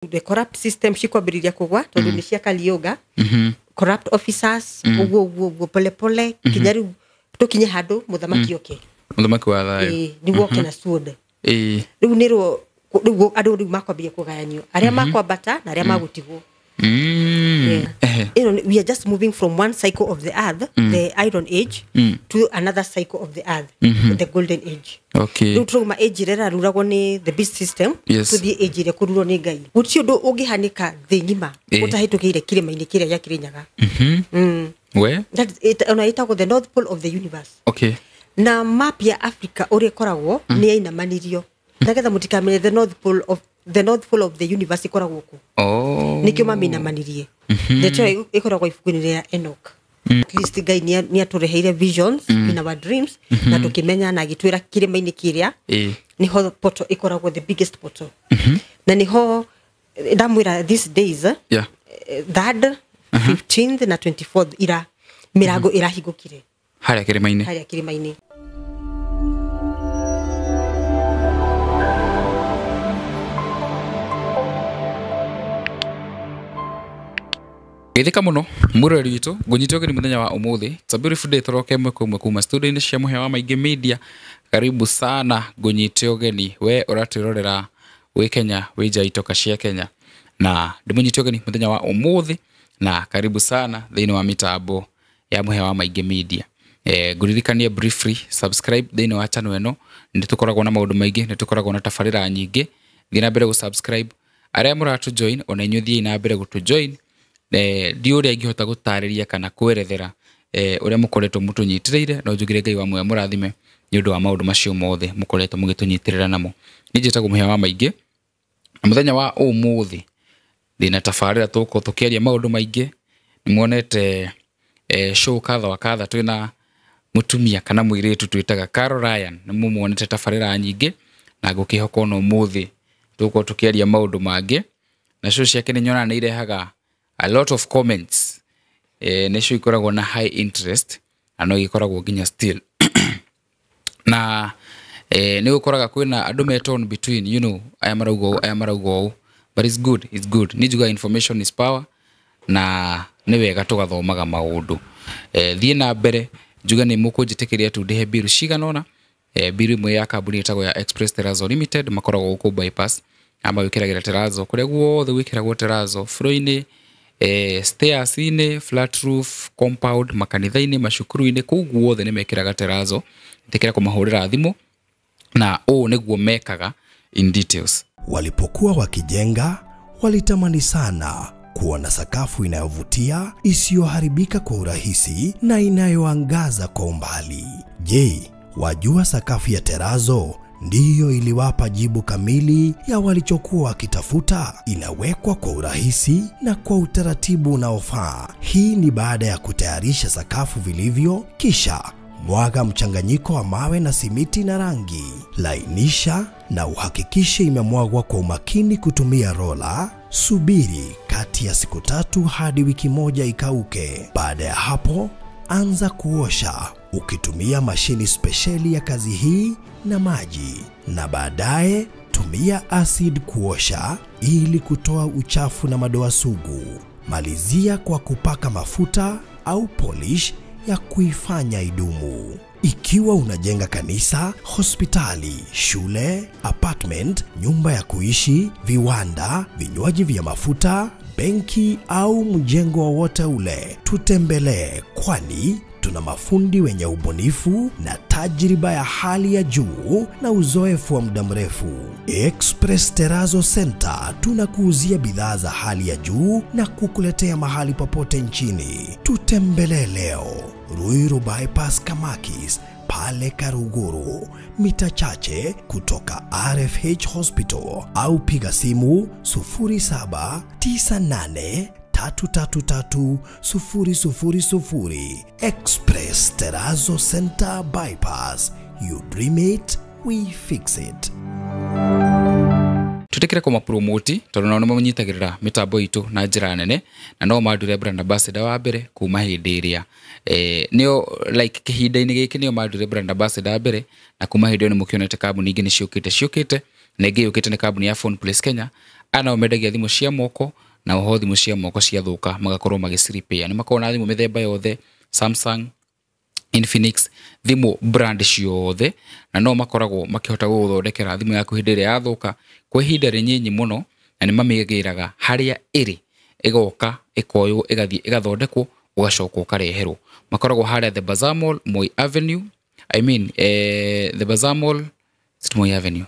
The corrupt system cikwambĩrĩria kũgwa tondũ nĩ cia Kalioga, corrupt officers, ũguo ũguo ũguo, pole pole, kinya rĩu tũkinye handũ mũthamaki oke. Mũthamaki wa thayũ. Ĩĩ, nĩguo oke na sword. Ĩĩ. Rĩu nĩrwo rĩu andũ rĩu makwambĩrĩria kũgayanio, arĩa makwambata na arĩa magũtigwo. Ehe. We are just moving from one cycle of the earth, the iron age, to another cycle of the earth, the golden age. Rĩu tũrauma age ĩrĩa ĩraruragwo nĩ the beast system, tũthiĩ age ĩrĩa kũrurwo nĩ Ngai. Gũtirĩ ũndũ ũngĩhanĩka thĩ ng'ima ũtahĩtũkĩire kĩrĩma-inĩ kĩrĩa gĩa Kĩrĩnyaga. We. That is it, ona ĩtagwo the north pole of the universe. Na map ya Africa ũrĩa ĩkoragwo nĩ yainamanirio nagetha mũtikamenye the north pole of the universe ĩkoragwo kũ. Nĩkĩo mamĩinamanirie. Ndeto ĩyo ĩkoragwo ibuku-inĩ rĩa Enoch. At least Ngai nĩ atũreheire visions in our dreams na tũkĩmenya na agĩtwĩra kĩrĩma-inĩ kĩrĩa nĩho portal ĩkoragwo, the biggest portal, na nĩho ndamwĩra these days, third, 15th na 24th ira mĩrango ĩrahingũkire. Harĩa kĩrĩma-inĩ. Harĩa kĩrĩma-inĩ. Geithĩka mũno mwĩroreri witũ, ngũnyite ũgeni mũthenya wa ũmũthĩ. It's a beautiful day. Tũroke ĩmwe kwa ĩmwe kuma studio-inĩ cia Mũhĩa wa Maingĩ Media. Karibu sana, ngũnyite ũgeni we ũratwĩrorera wĩ Kenya, wĩ nja itoka cia Kenya, na ndĩmũnyite ũgeni mũthenya wa ũmũthĩ na karibu sana thĩinĩ wa mĩtambo ya Mũhĩa wa Maingĩ Media. Ngũririkanie briefly, subscribe thĩinĩ wa channel ĩno. Nĩ tũkoragwo na maũndũ maingĩ, nĩ tũkoragwo na tabarĩra nyingĩ. Thiĩ na mbere gũ subscribe. Arĩa mũratũ join, ona inyuĩ thiĩi na mbere gũtũ join. Ndi ũrĩa ingĩhota gũtarĩria kana kwerethera ũrĩa mũkoretwo mũtũnyitĩrĩire, no njugire Ngai wa muoyo mũrathime nĩ ũndũ wa maũndũ macio mothe mũkoretwo mũgĩtũnyitĩrĩra namo. Niĩ njĩtagwo Mũhĩa wa Maingĩ, na mũthenya wa ũmũthĩ ndĩna tabarĩra tũgũkorwo tũkĩaria maũndũ maingĩ. Nĩ muonete show kadha wa kadha, twĩna mũtumia kana mũirĩtu twĩtaga Carol Ryan. Nĩ mũmuonete tabarĩra nyingĩ, na ngũkĩhoka ona ũmũthĩ tũgũkorwo tũkĩaria maũndũ mangĩ. Na show ciake nĩ nyonaga nĩ irehaga a lot of comments, nĩ show ikoragwo na high interest na no igĩkoragwo nginya still na nĩ gũkoraga kwĩna andũ me torn between, aya marauga ũũ, aya marauga ũũ, but it's good, it's good. Nĩ njugaga information is power, na nĩ wega tũgathomaga maũndũ. Thiĩ na mbere njuge nĩ mũkũnjĩtĩkĩria tu ndĩhe mbiru cigana ũna. Mbiru ĩmwe ya kambuni ĩtagwo ya Express Terrazzo Limited, makoragwo gũkũ bypass, ama wĩkĩragĩra terrazzo kũrĩa guothe gwĩkĩragwo terrazzo, floor-inĩ, stairs-inĩ, flat roof, compound, makanitha-inĩ, macukuru-inĩ, kũu guothe nĩ mekĩraga terrazzo. Ĩtĩkĩra kũmahũrĩra thimũ na ũũ nĩguo mekaga in details. Walipokuwa wakijenga, walitamani sana kuwa na sakafu inayovutia, isiyoharibika kwa urahisi na inayoangaza kwa umbali. Je, wajua sakafu ya terazo ndiyo iliwapa jibu kamili ya walichokuwa wakitafuta? Inawekwa kwa urahisi na kwa utaratibu unaofaa. Hii ni baada ya kutayarisha sakafu vilivyo, kisha mwaga mchanganyiko wa mawe na simiti na rangi. Lainisha na uhakikishe imemwagwa kwa umakini kutumia rola. Subiri kati ya siku 3 hadi wiki 1 ikauke. Baada ya hapo, anza kuosha ukitumia mashini spesheli ya kazi hii na maji, na baadaye tumia acid kuosha ili kutoa uchafu na madoa sugu. Malizia kwa kupaka mafuta au polish ya kuifanya idumu. Ikiwa unajenga kanisa, hospitali, shule, apartment, nyumba ya kuishi, viwanda, vinywaji vya mafuta, benki au mjengo wowote ule, tutembelee, kwani tuna mafundi wenye ubunifu na tajriba ya hali ya juu na uzoefu wa muda mrefu. Express Terrazzo Center tunakuuzia bidhaa za hali ya juu na kukuletea mahali popote nchini. Tutembelee leo Ruiru Bypass Kamakis pale Karuguru, mita chache kutoka RFH Hospital, au piga simu 0798 333 000. Express Terrazzo Center Bypass. You dream it, we fix it. Tutikire kũma promote tondũ nao nĩmanyitagĩrĩra mĩtambo itũ na njĩra nene, na no mandure brand ambassador wa mbere kuma hĩndĩ ĩrĩa nĩo like kĩhinda-inĩ gĩkĩ nĩo mandure brand ambassador wa mbere, na kuma hĩndĩ ĩyo nĩmũkĩonete kambuni ingĩ nĩ ciũkĩte na ĩngĩ yũkĩte nĩ kambuni ya Phone Place Kenya. Ana mendagia thimũ cia moko na oho thimũ cia moko ciathũka magakorwo magĩcirepair. Nĩ makoragwo na thimũ mĩthemba yothe, Samsung, Infinix, thimũ brand ciothe, na no makoragwo makĩhota gũgũthondekera thimũ yaku hĩndĩ ĩrĩa yathũka kwa ihinda rĩnyinyi mũno, na nĩ mamĩgĩraga harĩa ĩrĩ, ĩgoka ĩkoywo ĩgathiĩ ĩgathondekwo ũgacoka ũkareherwo. Makoragwo harĩa The Bazaar Mall, Moi Avenue, I mean The Bazaar Mall, is it Moi Avenue?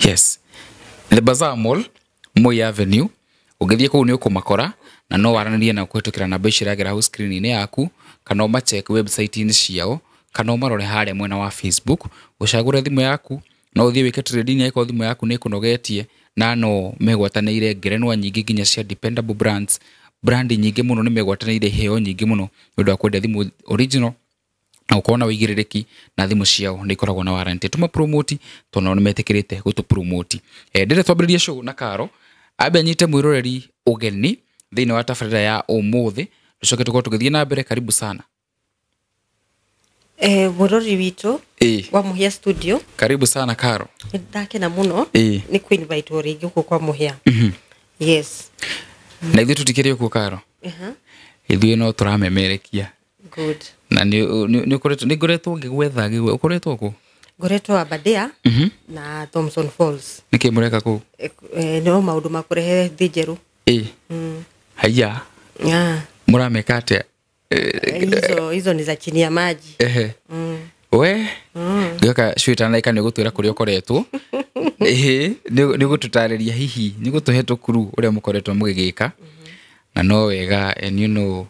Yes, The Bazaar Mall, Moi Avenue. Ũngĩthiĩ kũu nĩ ũkũmakora na no waranĩrie nao kũhĩtũkĩra namba ici iragera hau screen-inĩ yaku, kana ũmacheck website-inĩ ciao, kana ũmarore harĩa mwena wa Facebook. Ũcagũre thimũ yaku, no ũthiĩ wĩke trading angĩkorwo thimũ yaku nĩ ĩkũnogetie, na no megwatanĩire ngerenwa nyingĩ nginya cia dependable brands, brand nyingĩ mũno nĩ megwatanĩire iheo nyingĩ mũno nĩ ũndũ wa kwendia thimũ original na gũkorwo na ũigĩrĩrĩki, na thimũ ciao nĩ ikoragwo na warranty. Tũma promote tondũ nao nĩ metĩkĩrĩte gũtũ promote. Ndĩrenda twambĩrĩrie show na Karo ambe anyite mwĩroreri ũgeni thĩinĩ wa tabarĩra ya ũmũthĩ, tũcoke tũkorwo tũgĩthiĩ na mbere. Karibu sana. Mũrori witũ wa Mũhĩa Studio. Karibu sana Karo. Nĩ ndakena mũno nĩ kũ-invite rĩngĩ gũkũ kwa Mũhĩa. Yes. Na ithuĩ tũtikĩrĩ ũguo Karo. Ithuĩ no tũramemerekia. Good. Na nĩ ngoretwo ngĩgwetha, ũkoretwo kũ? Ngoretwo Aberdare na Thompson Falls. Nĩkĩ mũreka kũu? No maũndũ ma kũrehe thĩ njerũ. Haiya. Mũrameka atĩa? Hizo ni za chini ya maji. We ngĩoka cwĩtanaika nĩ ũgũtwĩra kũrĩa ũkoretwo. Nĩ ũgũtũtarĩria hihi nĩ ũgũtũhe tũkuru ũrĩa mũkoretwo mũgĩgĩka. Na no wega, and you know,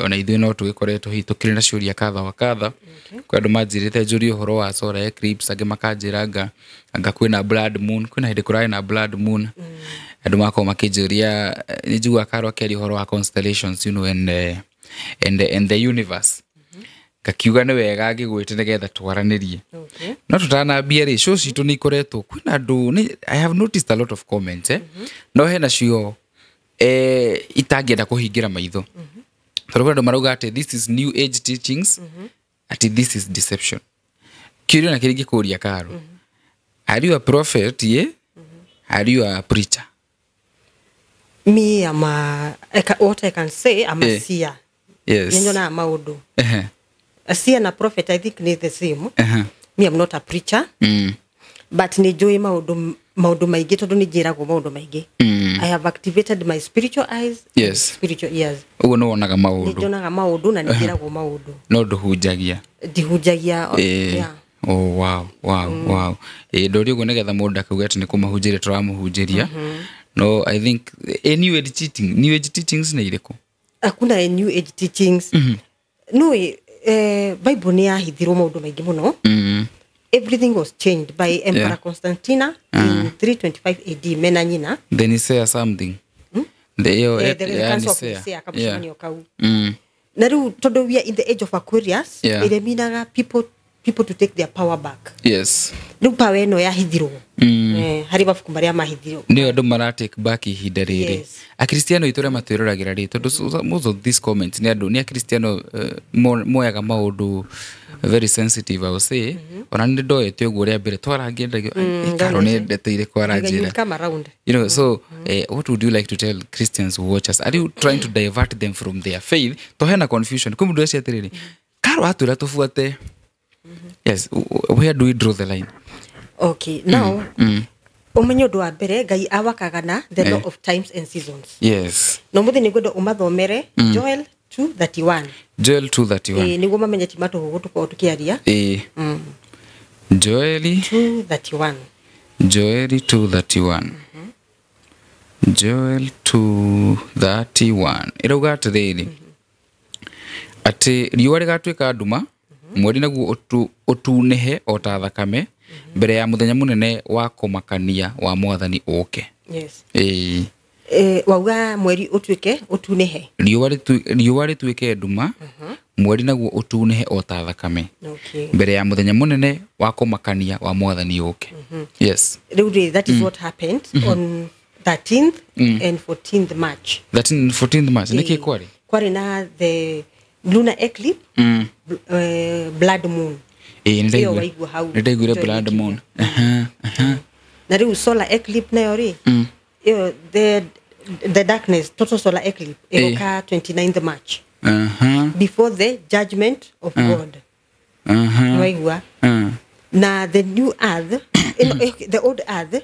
ona ithuĩ no tũgĩkoretwo hihi tũkĩrĩ na ciũria kadha wa kadha. Kwĩ andũ manjĩrĩte njũrie ũhoro wa solar eclipse, angĩ makanjĩra anga kwĩna blood moon, kwĩna hĩndĩ kũrarĩ na blood moon. Andũ magakorwo makĩnjũria, nĩ njiguaga Karo akĩaria ũhoro wa constellations, you know, and the universe. Ngakiuga nĩ wega ngĩgwĩte nĩgetha twaranĩrie. No tũtanambia rĩ, show citũ nĩ ikoretwo kwĩna andũ, I have noticed a lot of comments, no hena cio itangĩenda kũhingĩra maitho. Tondũ kwĩ andũ marauga atĩ this is new age teachings, atĩ this is deception. Kĩũria na kĩrĩa ingĩkũria Karo, are you a prophet, ye? Are you a preacher? Me, I'm a, what I can say, I'm a seer. Yes. Nĩnyonaga maũndũ. A seer na prophet, I think ni the same. Me, I'm not a preacher. But nĩ njũĩ maũndũ maingĩ tondũ nĩ njĩragwo maũndũ maingĩ. I have activated my spiritual eyes and spiritual ears. Ũguo nĩ wonaga maũndũ. Nĩ njonaga maũndũ na nĩ njĩragwo maũndũ. No ndũhunjagia. Ndihunjagia. Yeah. Oh, wow, wow, wow. Ndũria ũguo nĩgetha mũndũ ndakauge atĩ nĩ kũmahunjĩria tũramũhunjĩria. No, I think new age teaching, new age teachings nĩ irĩkũ? Hakuna new age teachings. No, Bible nĩ yahithirwo maũndũ maingĩ mũno. Everything was changed by Emperor Constantina in 325 AD, mena nyina. The Nicea something. The Council of Nicea, kamũcemanio kau. Na rĩu tondũ we are in the age of Aquarius, ĩrĩa minaga people to take their power back. Yes. Rĩu power ĩno yahithirwo. Harĩ mabuku marĩa mahithirwo. Nĩ andũ mara take back ihinda rĩrĩ. Akristiano itũ arĩa matwĩroragĩra rĩ, tondũ most of these comments nĩ andũ, nĩ akristiano moyaga maũndũ very sensitive, I would say. Ona nĩ ndoete ũguo rĩa mbere twarangĩendagia, Karo nĩ ndeteire kwaranjĩra. Come around. You know, so what would you like to tell Christians who watch us? Are you trying to divert them from their faith? To hena confusion. Kwĩ mũndũ ũcio atĩrĩrĩ, Karo atwĩra tũbuate. Yes, where do we draw the line? Okay, now, umenye ũndũ wa mbere, Ngai awakaga na the law of times and seasons. Yes. No mũthĩ nĩ ngwenda ũmathomere Joel 2:31. Joel 2:31. Nĩguo mamenye ti matũhũgũ tũkorwo tũkĩaria. Joel 2:31. Joel 2:31. Joel 2:31. Ĩrauga atĩrĩrĩ, atĩ riũa rĩgatuĩka nduma, mweri naguo ũtunĩhe o ta thakame, mbere ya mũthenya mũnene wa kũmakania wa Mwathani ũke. Yes. Wauga mweri ũtuĩke ũtunĩhe. Riũa rĩtuĩke nduma, mweri naguo ũtunĩhe o ta thakame. Okay. Mbere ya mũthenya mũnene wa kũmakania wa Mwathani ũke. Yes. Rĩu rĩ, that is what happened on 13th and 14th March. 13th and 14th March. Nĩkĩ kwarĩ? Kwarĩ na the lunar eclipse, blood moon. Nĩ ndaiguire blood moon. Na rĩu solar eclipse nayo rĩ, ĩyo the darkness, total solar eclipse ĩgoka 29th March, before the judgment of God. Nĩwaigua? Na the new earth, ĩno, the old earth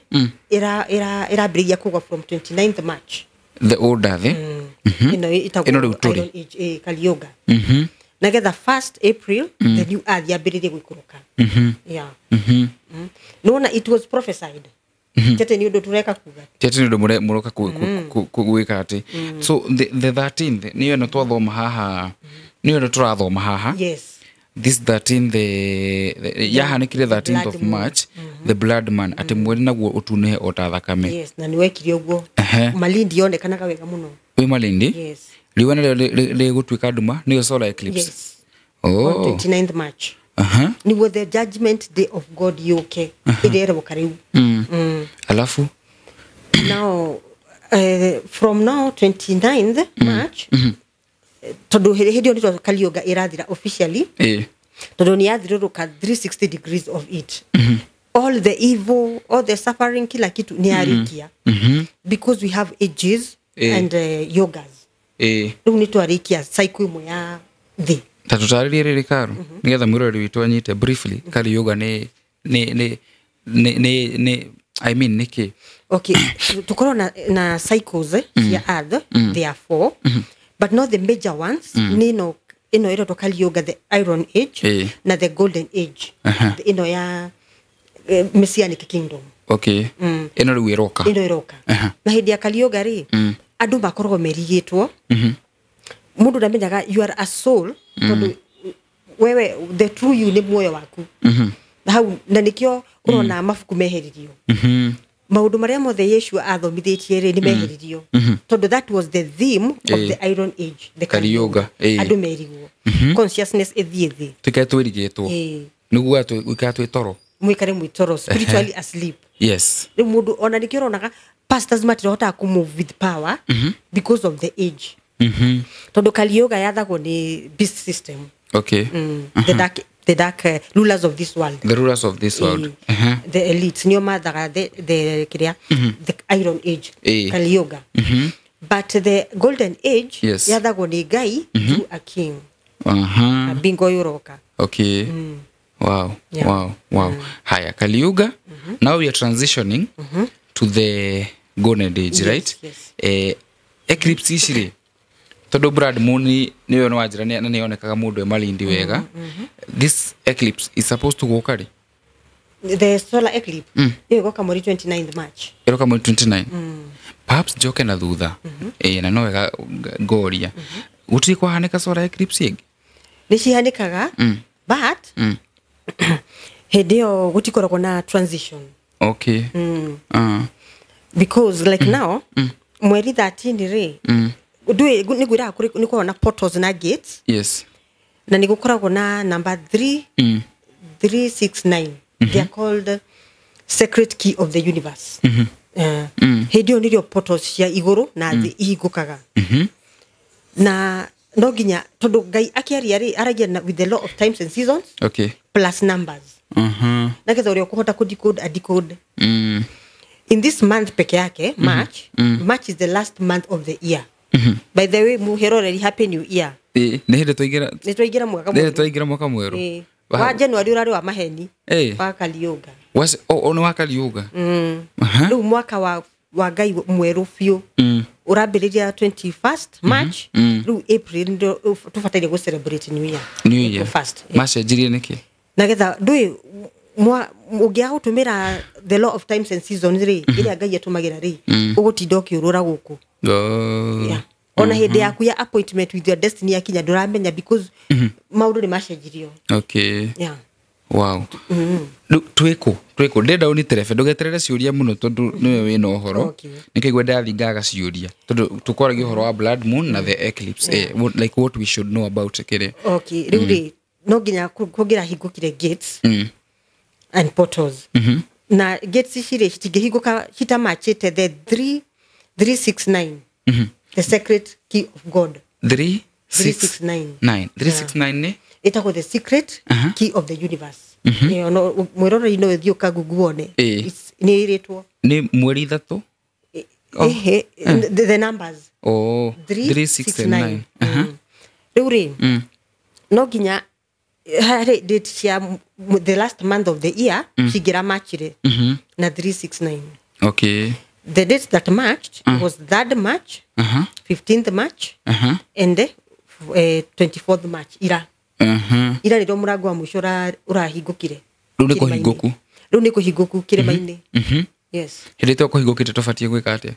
ĩrambĩrĩria kũgwa from 29th March. The old earth, eh? Ĩno ĩtagwo Ĩno rĩu tũrĩ. Iron Age, Kali-Yuga. Nagetha 1st April the new earth yambĩrĩrie gũikũrũka. Yeah. Nĩwona it was prophesied. Tete nĩ ũndũ tũreka kuga. Ti atĩ nĩ ũndũ mũroka gwĩka atĩ. So the 13th nĩyo ĩno twathoma haha, nĩyo ĩno tũrathoma haha. Yes. This 13th, yahanĩkire 13th of blood moon. March, the blood man, atĩ mweri naguo ũtunĩhe o ta thakame. Yes, na nĩwekire ũguo. Malindi yonekanaga wega mũno. Wĩ Malindi? Yes. Riũa narĩo rĩgũtuĩka nduma, nĩyo solar eclipse. Yes. On 29th March. Nĩguo the judgment day of God yũke. Ĩrĩa ĩroka rĩu. Alafu Now, from now 29th March, tondũ hĩndĩ ĩyo nĩrĩo Kali-Yuga ĩrathira officially, tondũ nĩ yathirũrũka 360 degrees of it. All the evil, all the suffering, kila kitu nĩ yarĩkia. Because we have ages and yogas. Rĩu nĩ twarĩkia cycle ĩmwe ya thĩ. Ta tũtarĩrie rĩrĩ Karo, nĩgetha mwĩroreri witũ anyite briefly. Kali-Yuga nĩ nĩ I mean nĩkĩ? Okay, tukorwo na cycles cia earth, there are four, but not the major ones. Nĩ ĩno ĩretwo Kali-Yuga, the Iron Age, na the Golden Age. Ĩno ya Messianic Kingdom. Okay. Ĩno rĩu ĩroka. Ĩno ĩroka. Na hĩndĩ ya Kali-Yuga rĩ, andũ makoragwo merigĩtwo. Mũndũ ndamenyaga you are a soul, tondũ wewe the true you nĩ muoyo waku. Hau na nĩkĩo ũrona mabuku meheririo. Maũndũ marĩa mothe Yeshua athomithĩtie rĩ, nĩ meheririo. Tondũ that was the theme of the Iron Age, the Kali-Yuga. Andũ merigwo. Consciousness ĩthiĩ thĩ. Tũikare twĩrigĩtwo. Nĩguo gũikara twĩ toro. Mũikare mwĩ toro, spiritually asleep. Yes. Rĩu mũndũ ona nĩkĩo ũronaga pastors matirahotaga kũ move with power because of the age. Tondũ Kali-Yuga yathagwo nĩ beast system. Okay. The dark rulers of this world. The rulers of this world. The elites nĩo mathaga the kĩrĩa, the Iron Age, Kali-Yuga. But the Golden Age yathagwo nĩ Ngai through a king. Bingo yũroka. Okay. Wow. Yeah. Wow. Wow. Haya, Kali-Yuga. Now we are transitioning to the Golden Age, yes, right? Yes. Eclipse ici rĩ, tondũ blood moon nĩyo nĩ wanjĩra na nĩyonekaga mũndũ e Malindi wega. This eclipse is supposed to gũka rĩ? The solar eclipse ĩyo ĩgoka mweri 29th March. Ĩroka mweri 29. Perhaps njoke na thutha. Na no wega ngoria. Gũtirĩ kwahanĩka solar eclipse ĩngĩ? Nĩ cihanĩkaga, but hĩndĩ ĩyo gũtikoragwo na transition. Okay. Because like now, mweri 13 rĩ, nĩ ngwĩraga nĩ gũkoragwo na portals na gates. Yes. Na nĩ gũkoragwo na number 369. They are called sacred key of the universe. Hĩndĩ ĩyo nĩrĩo portals cia igũrũ na thĩ ihingũkaga. Na no nginya tondũ Ngai akĩaria rĩ, aragia with the law of times and seasons. Okay. Plus numbers. Nagetha ũrĩa ũkũhota kũ decode a decode. In this month peke yake, March, March is the last month of the year. By the way, muheroreri, happy new year. Nĩ hĩndĩ twaingĩra. Nĩ twaingĩra mwaka mwerũ. Nĩ twaingĩra mwaka mwerũ. Wa January ũrarĩ wa maheni. Wa Kali-Yuga. Nĩ wa Kali-Yuga. Rĩu mwaka wa Ngai mwerũ biũ. Ũrambĩrĩria 21st March, rĩu April ndio tũbataire gũ celebrate new year. New year. First. Macenjirie nĩkĩ? Nagetha ndũĩ ũngĩaga gũtũmĩra the law of times and seasons rĩ, ĩrĩa Ngai atũmagĩra rĩ, ũgũtinda ũkĩũrũra gũkũ. Yeah. Ona hĩndĩ yaku ya appointment with your destiny yakinya ndũramenya because maũndũ nĩ macenjirio. Okay. Yeah. Wow. Twĩkũ ndĩrenda ũniterebe ndũgeterere ciũria mũno tondũ nĩwe wĩna ũhoro. Nĩkĩigua ndathingaga ciũria tondũ tũkwaragia ũhoro wa blood moon na the eclipse, like what we should know about kĩrĩa. Okay, rĩu rĩ no nginya kũngĩrahingũkire gates and portals. Na gates ici rĩ citingĩhingũka citamachĩte the 369. The sacred key of God. 369. 369 nĩ ĩtagwo the secret key of the universe. Mwĩroreri no ũthiĩ ũkagugu wone. Nĩ ĩrĩtwo. Nĩ mweri ithatũ. Ehe, the numbers. Oh, 3, 6, 9. Rĩu rĩ, no nginya harĩ date cia the last month of the year cingĩra matchire na 369. Okay. The date that matched was 3rd March, 15th March, and 24th March. Ira. Ira nĩrĩo mũrango wa mũico ũrahingũkire. Rĩu nĩ kũhingũku. Rĩu nĩ kũhingũku kĩrĩma-inĩ. Yes. Hĩndĩ ĩyo kũhingũkĩte tũbatiĩ gwĩka atĩa?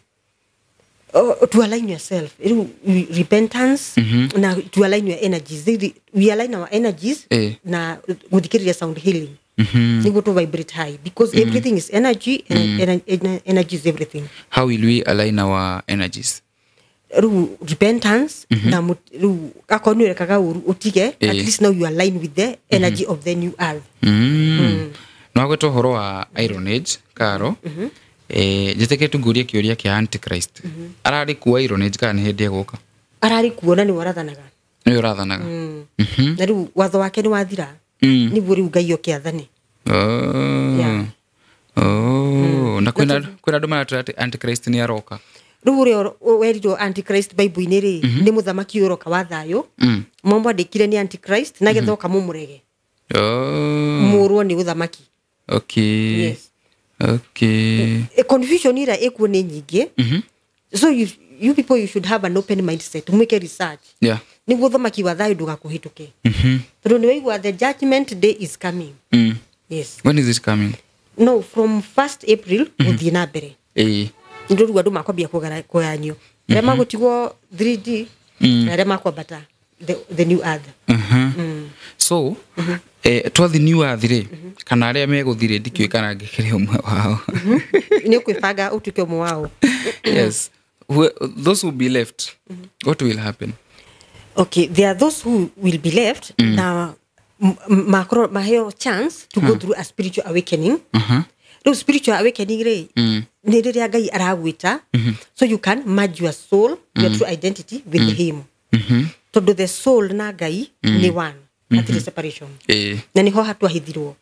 To align yourself. Rĩu repentance na to align your energies. We align our energies na gũthikĩrĩria sound healing. Nĩguo to vibrate high because everything is energy and energy is everything. How will we align our energies? Rĩu repentance na rĩu akorwo nĩ ũrekaga ũru ũtige, at least now you align with the energy of the new earth. No agweta ũhoro wa Iron Age, Karo. Njĩtĩkĩtie ngũrie kĩũria kĩa Antichrist. Ararĩ kuo Iron Age kana nĩ hĩndĩ egũka? Ararĩ kuo na nĩwe ũrathanaga. Nĩwe ũrathanaga. Na rĩu watho wake nĩ wathira. Nĩguo rĩu Ngai oke athane. Oh. Na kwĩna andũ maratwĩra atĩ Antichrist nĩ aroka. Rĩu ũrĩa werirwo Antichrist Bible-inĩ rĩ, nĩ mũthamaki ũroka wa thayũ. Mamwandĩkire nĩ Antichrist na getha oka mũmũrege. Mũrwo nĩ ũthamaki. Okay. Yes. Okay. Confusion ira ĩkuo nĩ nyingĩ. So you people, you should have an open mindset. Mwĩke research. Yeah. Nĩguo ũthamaki wa thayũ ndũgakũhĩtũke. Tondũ nĩ waigua the judgment day is coming. Yes. When is it coming? No, from 1st April gũthiĩ na mbere. Nĩ rĩu andũ makwambia kũgayanio. Arĩa magũtigwo 3D na arĩa makwambata the new earth. So, twathi new earth rĩ, kana arĩa megũthiĩ rĩ, ndikĩũĩ kana ngĩkĩrĩ ũmwe wao. Nĩ ũkwĩbanga ũtuĩke ũmwe wao. Yes. Those who be left, what will happen? Okay, there are those who will be left na maheo chance to go through a spiritual awakening. Rĩu spiritual awakening rĩ, nĩ rĩrĩa Ngai aragwĩta, so you can merge your soul, your true identity with him. Tondũ the soul na Ngai nĩ one, hatirĩ separation. Na nĩho hatwahithirwo.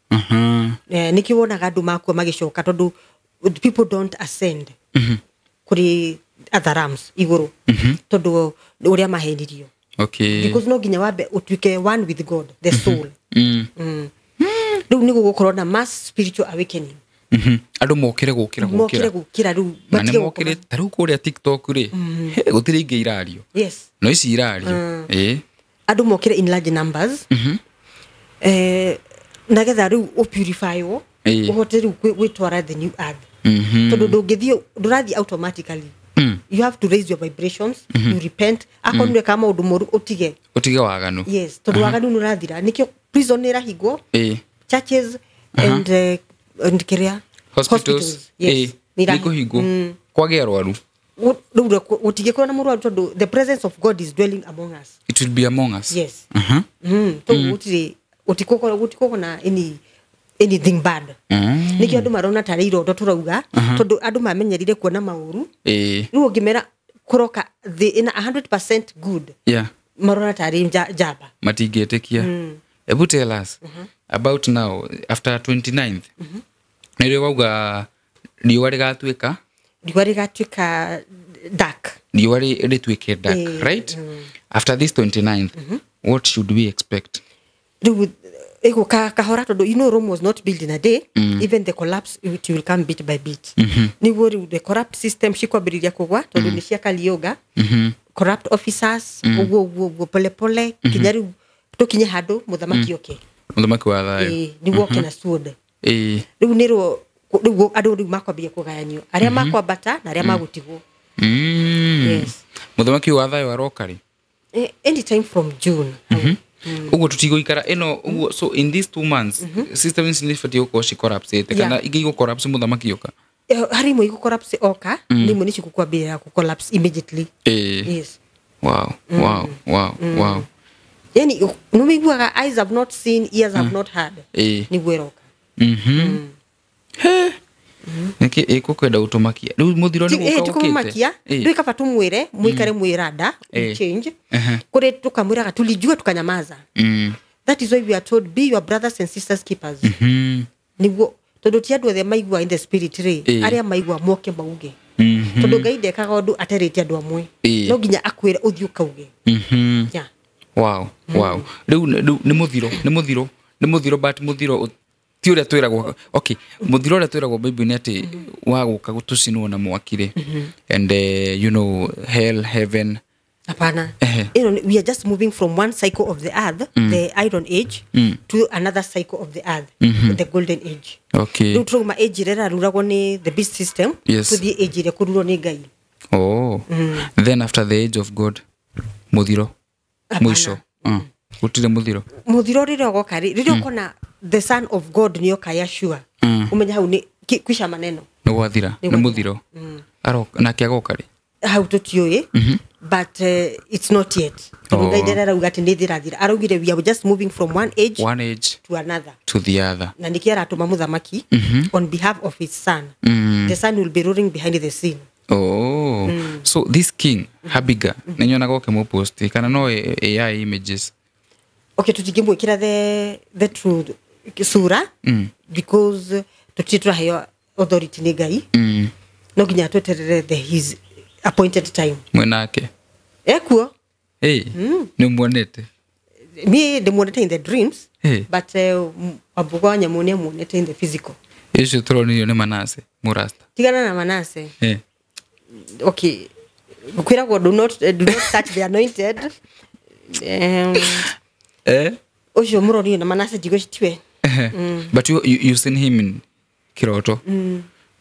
Nĩkĩo wonaga andũ makua magĩcoka tondũ people don't ascend kũrĩ other realms igũrũ tondũ ũrĩa mahenirio. Okay. Because no nginya wambe ũtuĩke one with God, the soul. Rĩu nĩ gũgũkorwo na mass spiritual awakening. Andũ mokĩre gũkĩra. Mokĩre gũkĩra rĩu. Na nĩ mokĩre ta rĩu kũrĩa TikTok rĩ, gũtirĩ ingĩ irario. Yes. No ici irario. Andũ mokĩre in large numbers. Nagetha rĩu ũpurifywo, ũhote rĩu gwĩtwara the new earth. Tondũ ndũngĩthiĩ, ndũrathiĩ automatically. You have to raise your vibrations, you repent. Akorwo nĩ ũreka maũndũ moru ũtige. Ũtige waganu. Yes, tondũ waganu nĩ ũrathira. Nĩkĩo prison nĩ ĩrahingwo. Churches and kĩrĩa? Hospitals. Yes. Nĩ kũhingwo. Kwagĩa arwaru. Rĩu gũtingĩkorwo na mũrwaru tondũ the presence of God is dwelling among us. It will be among us. Yes. Tondũ gũtirĩ, gũtikorwo na anything bad. Nĩkĩo andũ marona tarĩ irondo tũrauga, tondũ andũ mamenyerire kuona maũru. Rĩu ũngĩmera kũroka thĩ ĩna 100% good. Yeah. Marona tarĩ njamba. Matingĩtĩkia. Ebu tell us about now after 29th. Nĩrĩo wauga riũa rĩgatuĩka? Riũa rĩgatuĩka dark. Riũa rĩtuĩke dark, right? After this 29th, what should we expect? Rĩu ĩgũka kahora tondũ you know Rome was not built in a day. Even the collapse it will come bit by bit. Nĩguo rĩu the corrupt system cikwambĩrĩria kũgwa tondũ nĩ cia Kalioga. Corrupt officers ũguo ũguo ũguo pole pole kinya rĩu tũkinye handũ mũthamaki oke. Mũthamaki wa thayũ. Nĩguo oke na sword. Rĩu nĩrwo rĩu andũ rĩu makwambia kũgayanio arĩa makwambata na arĩa magũtigwo. Yes. Mũthamaki wa thayũ aroka rĩ? Anytime from June. Ũguo tũtigũikara ĩno ũguo, so in these 2 months systems nĩ ibatiĩ gũkorwo ci collapse kana ingĩ igũ collapse mũthamaki oka? Harĩ imwe igũ collapse oka, nĩ imwe nĩ cigũkwambĩrĩria gũ collapse immediately. Yes. Wow, wow, wow, wow. Yani nĩ ũiguaga eyes have not seen, ears have not heard. Nĩguo ĩroka. Nĩkĩ ĩkũkwenda gũtũmakia? Rĩu mũthiro nĩ gũka ũkĩte. Rĩu kaba tũmwĩre mũikare mwĩranda change. Kũrĩ tũkamwĩraga tulijua tukanyamaza. That is why we are told be your brothers and sisters keepers. Nĩguo Tondu ti andu othe maigua in the spirit ri, aria maigua moke mauge. Tondu Ngai ndekaga undu aterete andu amwe. No nginya akwire uthi ukauge. Yeah. Wow, wow. Riu ni muthiro, ni muthiro, ni muthiro, but muthiro ti uria twiragwo. Okay, muthiro uria twiragwo Bible ni ati wa guka gutucinwo na mwaki ri. And you know, hell, heaven. Hapana. You know, we are just moving from one cycle of the earth, the iron age, to another cycle of the earth, the golden age. Okay. Riu turauma age ĩrĩa ĩraruragwo nĩ the beast system, Yes. tuthiĩ age ĩrĩa ĩkũrurwo nĩ Ngai. Oh. Then after the age of God, muthiro. Mwisho. Gutire muthiro. Muthiro rĩrĩa ũgoka rĩ, rĩrĩa ũkona the son of God nĩoka Yeshua, ũmenye hau nĩ kwisha maneno. Nĩ gwathira, nĩ muthiro. Aroka nake agoka rĩ? Hau tũtiũĩ, but it's not yet. Tondũ Ngai ndarĩ arauga atĩ nĩ thĩrathira. Araugire we are just moving from one age to another. To the other. Na nĩkĩo aratũma mũthamaki on behalf of his son. The son will be ruling behind the scene. Oh. So this king Habiga nĩnyonaga ũkĩmũpost kana no AI images. Okay, tũtingĩmwĩkĩra the truth sura, because tũtirĩ tũraheo authority nĩ Ngai. No nginya tweterere the his appointed time. Mwenake. Ekuo. Hey, nĩ muonete? Niĩ ndĩmuonete in the dreams, Hey. but Wambugu wa Nyamũ nĩamuonete in the physical. Ũcio tũronirio nĩ Manase mũrasta. Tigana na Manase. Hey. Okay, kwĩragwo do not touch the anointed. Ũcio mũronirio na Manase ndigwĩciria tiwe. But you seen him in kiroto.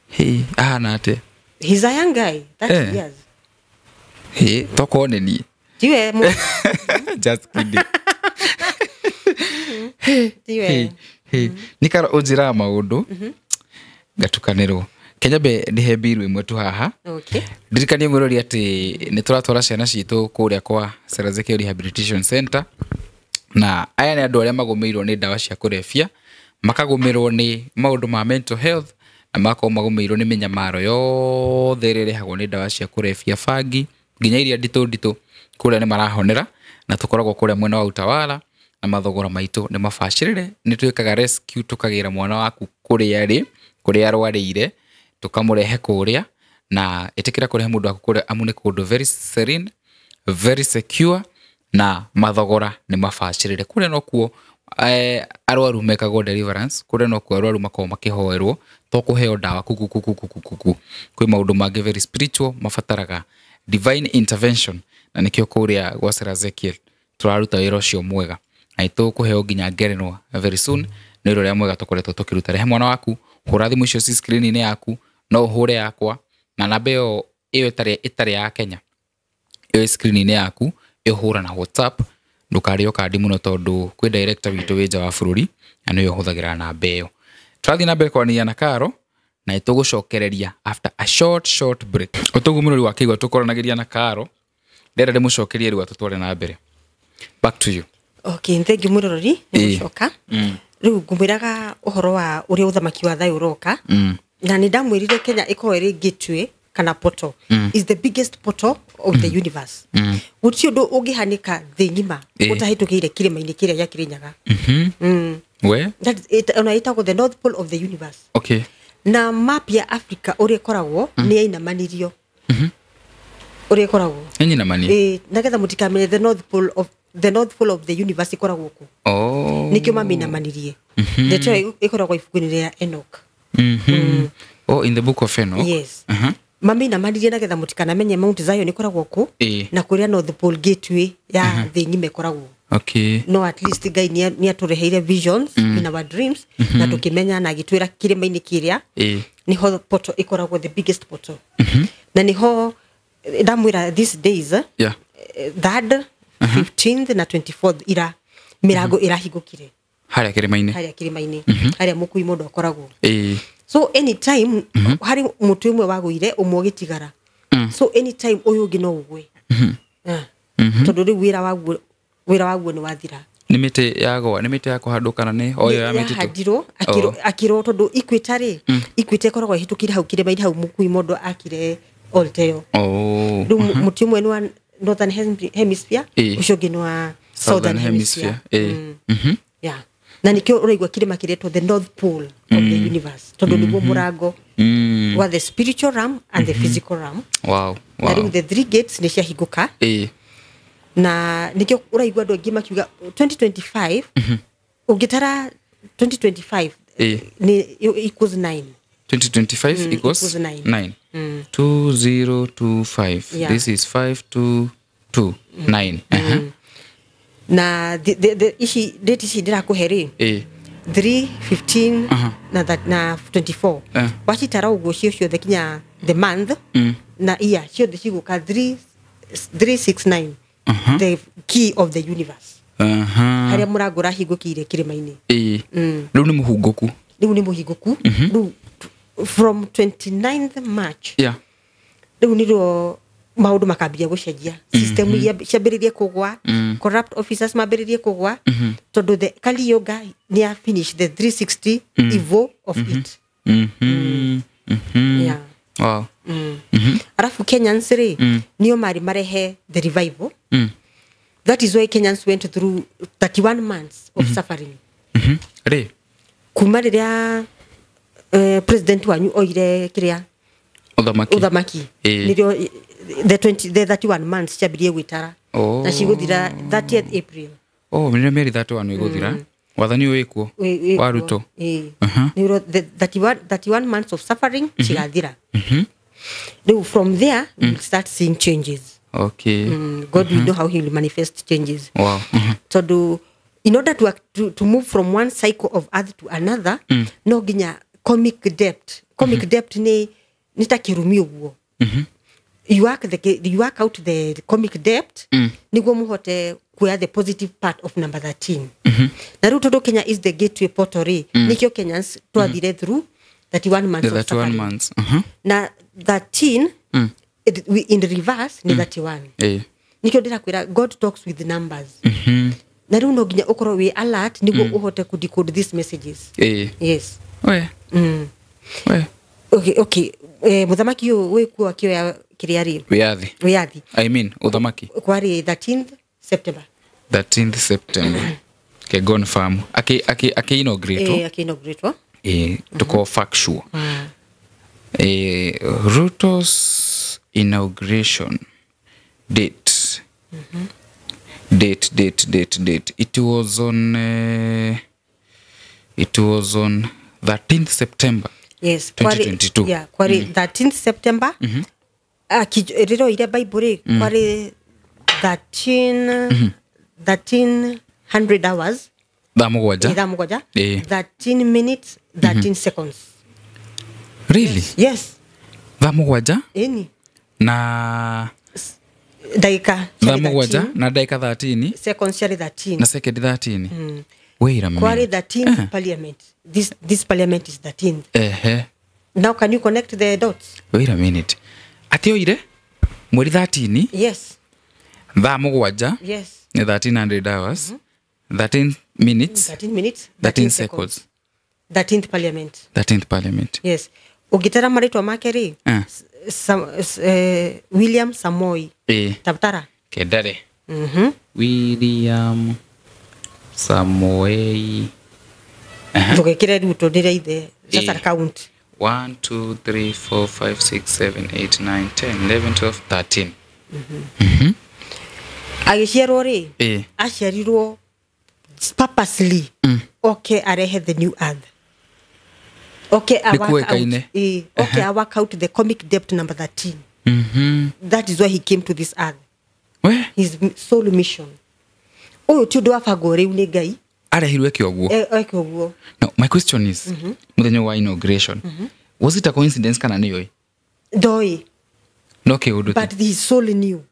Hey, ahana atĩa? He's a young guy, 30 years. Hey, tokorwo nĩ niĩ. Tiwe. Just kidding. Tiwe. Hey, hey. Nĩ karo ũnjĩraga maũndũ ngatukanĩrwo. Kenya be ndihe mbiru ĩmwe tu haha. Okay. Ndirikanie mwĩrori atĩ nĩ tũratwara ciana citũ kũrĩa kwa Sarah Ezekiel Rehabilitation Center, na aya nĩ andũ arĩa magũmĩirwo nĩ ndawa cia kũrebia, makagũmĩrwo nĩ maũndũ ma mental health, na magakorwo magũmĩirwo nĩ mĩnyamaro yothe ĩrĩa ĩrehagwo nĩ ndawa cia kũrebia, bangi nginya iria nditũ nditũ. Kũrĩa nĩ marahonera, na tũkoragwo kũrĩa mwena wa Utawala, na mathogora maitũ nĩ mabacĩrĩre. Nĩ twĩkaga rescue, tũkagĩra mwana waku kũrĩa arĩ, kũrĩa arwarĩire, tũkamũrehe kũrĩa, na ĩtĩkĩra kũrehe mũndũ waku kũrĩa, amu nĩ kũndũ very serene, very secure, na mathogora nĩ mabacĩrĩre. Kũrĩa nokuo arwaru mekagwo deliverance, kũrĩa nokuo arwaru makoragwo makĩhoerwo, to kũheo ndawa kuku kuku kuku kuku. Kwĩ maũndũ mangĩ very spiritual mabataraga divine intervention, na nĩkĩo kũrĩa gwa Sarah Ezekiel tũraruta wĩra ũcio mwega, na nĩtũkũheo nginya ngerenwa very soon. Nĩ wĩra ũrĩa mwega tũkoretwo tũkĩruta. Rehe mwana waku, hũra thimũ icio ci screen-inĩ yaku, no ũhũre yakwa, na namba ĩyo ĩtarĩ ya Kenya, ĩyo screen-inĩ yaku, ĩhũra na WhatsApp. Ndũkarĩo kandi mũno tondũ kwĩ director witũ wĩ nja wa bũrũri, na nĩwe ũhũthagĩra namba ĩyo. Tũrathiĩ na mbere kwaranĩria na Karo, na nĩtũgũcokereria after a short break. Ũtoguo mũrori wa Kĩigua tũkoranagĩria na Karo, ndĩrenda ndĩmũcokerie rĩu atũtware na mbere. Back to you. Okay, thank you mũrori, nĩ gũcoka. Rĩu ngũmwĩraga ũhoro wa ũrĩa ũthamaki wa thayũ ũroka. Na nĩ ndamwĩrire Kenya ĩkorwo ĩrĩ gateway kana portal. Is the biggest portal of the universe. Gũtirĩ ũndũ ũngĩhanĩka thĩ ng'ima ũtahĩtũkĩire kĩrĩma-inĩ kĩrĩa gĩa Kĩrĩnyaga. We? That is it, ona ĩtagwo the North Pole of the universe. Okay. Na map ya Africa ũrĩa ĩkoragwo nĩ yainamanirio. Ũrĩa ĩkoragwo. Nĩ Nĩgetha mũtikamenya the North Pole of the universe ĩkoragwo kũ. Oh. Nĩkĩo mamĩinamanirie. Ndeto ĩyo ĩkoragwo ibuku-inĩ rĩa Enoch. Oh, in the book of Enoch. Yes. Mamĩinamanirie nĩgetha mũtikanamenye Mount Zion ĩkoragwo kũ, na kũrĩa North Pole gateway ya thĩ ng'ima ĩkoragwo. Okay. No at least Ngai nĩ atũreheire visions in our dreams, na tũkĩmenya na agĩtwĩra kĩrĩma-inĩ kĩrĩa nĩho portal ĩkoragwo, the biggest portal. Na nĩho ndamwĩra these days, third, 15th na 24th ira mĩrango ĩrahingũkire harĩa kĩrĩma-inĩ, harĩa kĩrĩma-inĩ, harĩa mũkui mũndũ akoragwo. So anytime harĩ mũtĩ ũmwe wagũire ũmwe ũgĩtigara. So anytime ũyũ ũngĩ no ũgwe. Tondũ rĩu wĩra waguo nĩ wathira. Nĩ mĩtĩ yagwa, nĩ mĩtĩ ya kũhandwo kana nĩ o ĩyo ya mĩtitũ? Yahandirwo, akĩrwo tondũ Equator rĩ, Equator ĩkoragwo ĩhĩtũkĩire hau kĩrĩma-inĩ hau mũkui mũndũ akire altar ĩyo. Rĩu mũtĩ ũmwe nĩ wa Northern Hemisphere, ũcio ũngĩ nĩ wa Southern Hemisphere. Yeah. Na nikio uraigua kirima kiretwo the North Pole of the universe, tondu niguo murango wa the spiritual realm and the physical realm. Wow. Na riu the three gates ni ciahinguka. Na nikio uraigua andu aingi makiuga 2025 ungitara 2025 ni equals 9. 2025 equals 9. 2025. Yeah. This is 5 2 2 9. Na the ici date ici ndirakuhe ri 3 15 na 24. Wacitara uguo cio ciothe kinya the month na year ciothe ciguka 3 369, the key of the universe. Haria murango urahingũkĩire kĩrĩma-inĩ. Rĩu nĩ mũhungũku. Rĩu nĩ mũhingũku. Rĩu from 29th March rĩu nĩrĩo maũndũ makambia gũcenjia. System ciambĩrĩrie kũgwa, corrupt officers mambĩrĩrie kũgwa, tondũ the Kali Yoga nĩ ya finish the 360 evil of it. Yeah. Wow. Arafu Kenyans rĩ nĩo marĩ marehe the revival. That is why Kenyans went through 31 months of suffering. Rĩ kuma rĩrĩa president wanyu oire kĩrĩa uthamaki nĩrĩo the 31 months ciambirie gwĩtara. Na cigũthira 30th April. Oh, nĩrĩo mĩeri 31 ĩgũthira. Wathani ũyũ wĩkuo wa Ruto. Nĩrĩo the 31 months of suffering cigathira. Rĩu from there we will start seeing changes. Okay. God will know how he will manifest changes. Wow. Tondu in order to move from one cycle of earth to another, no nginya comic debt. Comic debt ni ta kirumi uguo. You work out the comic debt niguo muhote kuya the positive part of number 13. Na riu tondu Kenya is the gateway portal ri, nikio Kenyans twathire through 31 months The of 31 suffering. months. Na 13 in the reverse ni 31. Nikio ndirakwira God talks with numbers. Na riu no nginya ukorwo wi alert niguo uhote ku decode these messages. Yes. We. We. Okay. Muthamaki uyu wikuo akioya kiria ri Wiyathi. Wiyathi. I mean uthamaki. Kwari 13th September. 13th September. Ke confirm. Aki inaugurate. Aki inaugurate. Tuko factual. Ruto's inauguration date. Date. It was on 13th September. Yes, 2022. Yeah, kwari 13th September. Riro ire Bible ri kwari 1300 hours. Thaa mũgwanja. Thaa mũgwanja. 13 minutes 13 seconds. Really? Yes. Thaa mũgwanja? Eni. Na ndagika thaa mũgwanja na ndagika 13 seconds ciarĩ 13 na second 13. Wait a minute. Kwari 13th parliament. This parliament is 13th. Now can you connect the dots? Wait a minute. Ati oire mweri 13? Yes. Thaa mũgwanja. Yes. 1300 hours. 13 minutes. 13 minutes. 13 seconds. 13th parliament. 13th parliament. Yes. Ũngĩtara marĩtwa make rĩ, William Samoei. Tabtara. Kendare. William Samoei. Ndũgekĩre Ruto nĩrĩa ithe. Sasa count. 1 2 3 4 5 6 7 8 9 10 11 12 13. Agĩciarwo rĩ, aciarirwo purposely. Okay, arehe the new earth. Okay, I work out. Okay, I work out the comic debt number 13. That is why he came to this earth. Where? His sole mission. Oh, ti ũndũ wa bangwo rĩu nĩ Ngai. Arehirwo eke ũguo. Eke ũguo. Now, my question is, mũthenya wa inauguration, was it a coincidence kana nĩoĩ? Ndoĩ. No kĩũndũ. But his soul knew.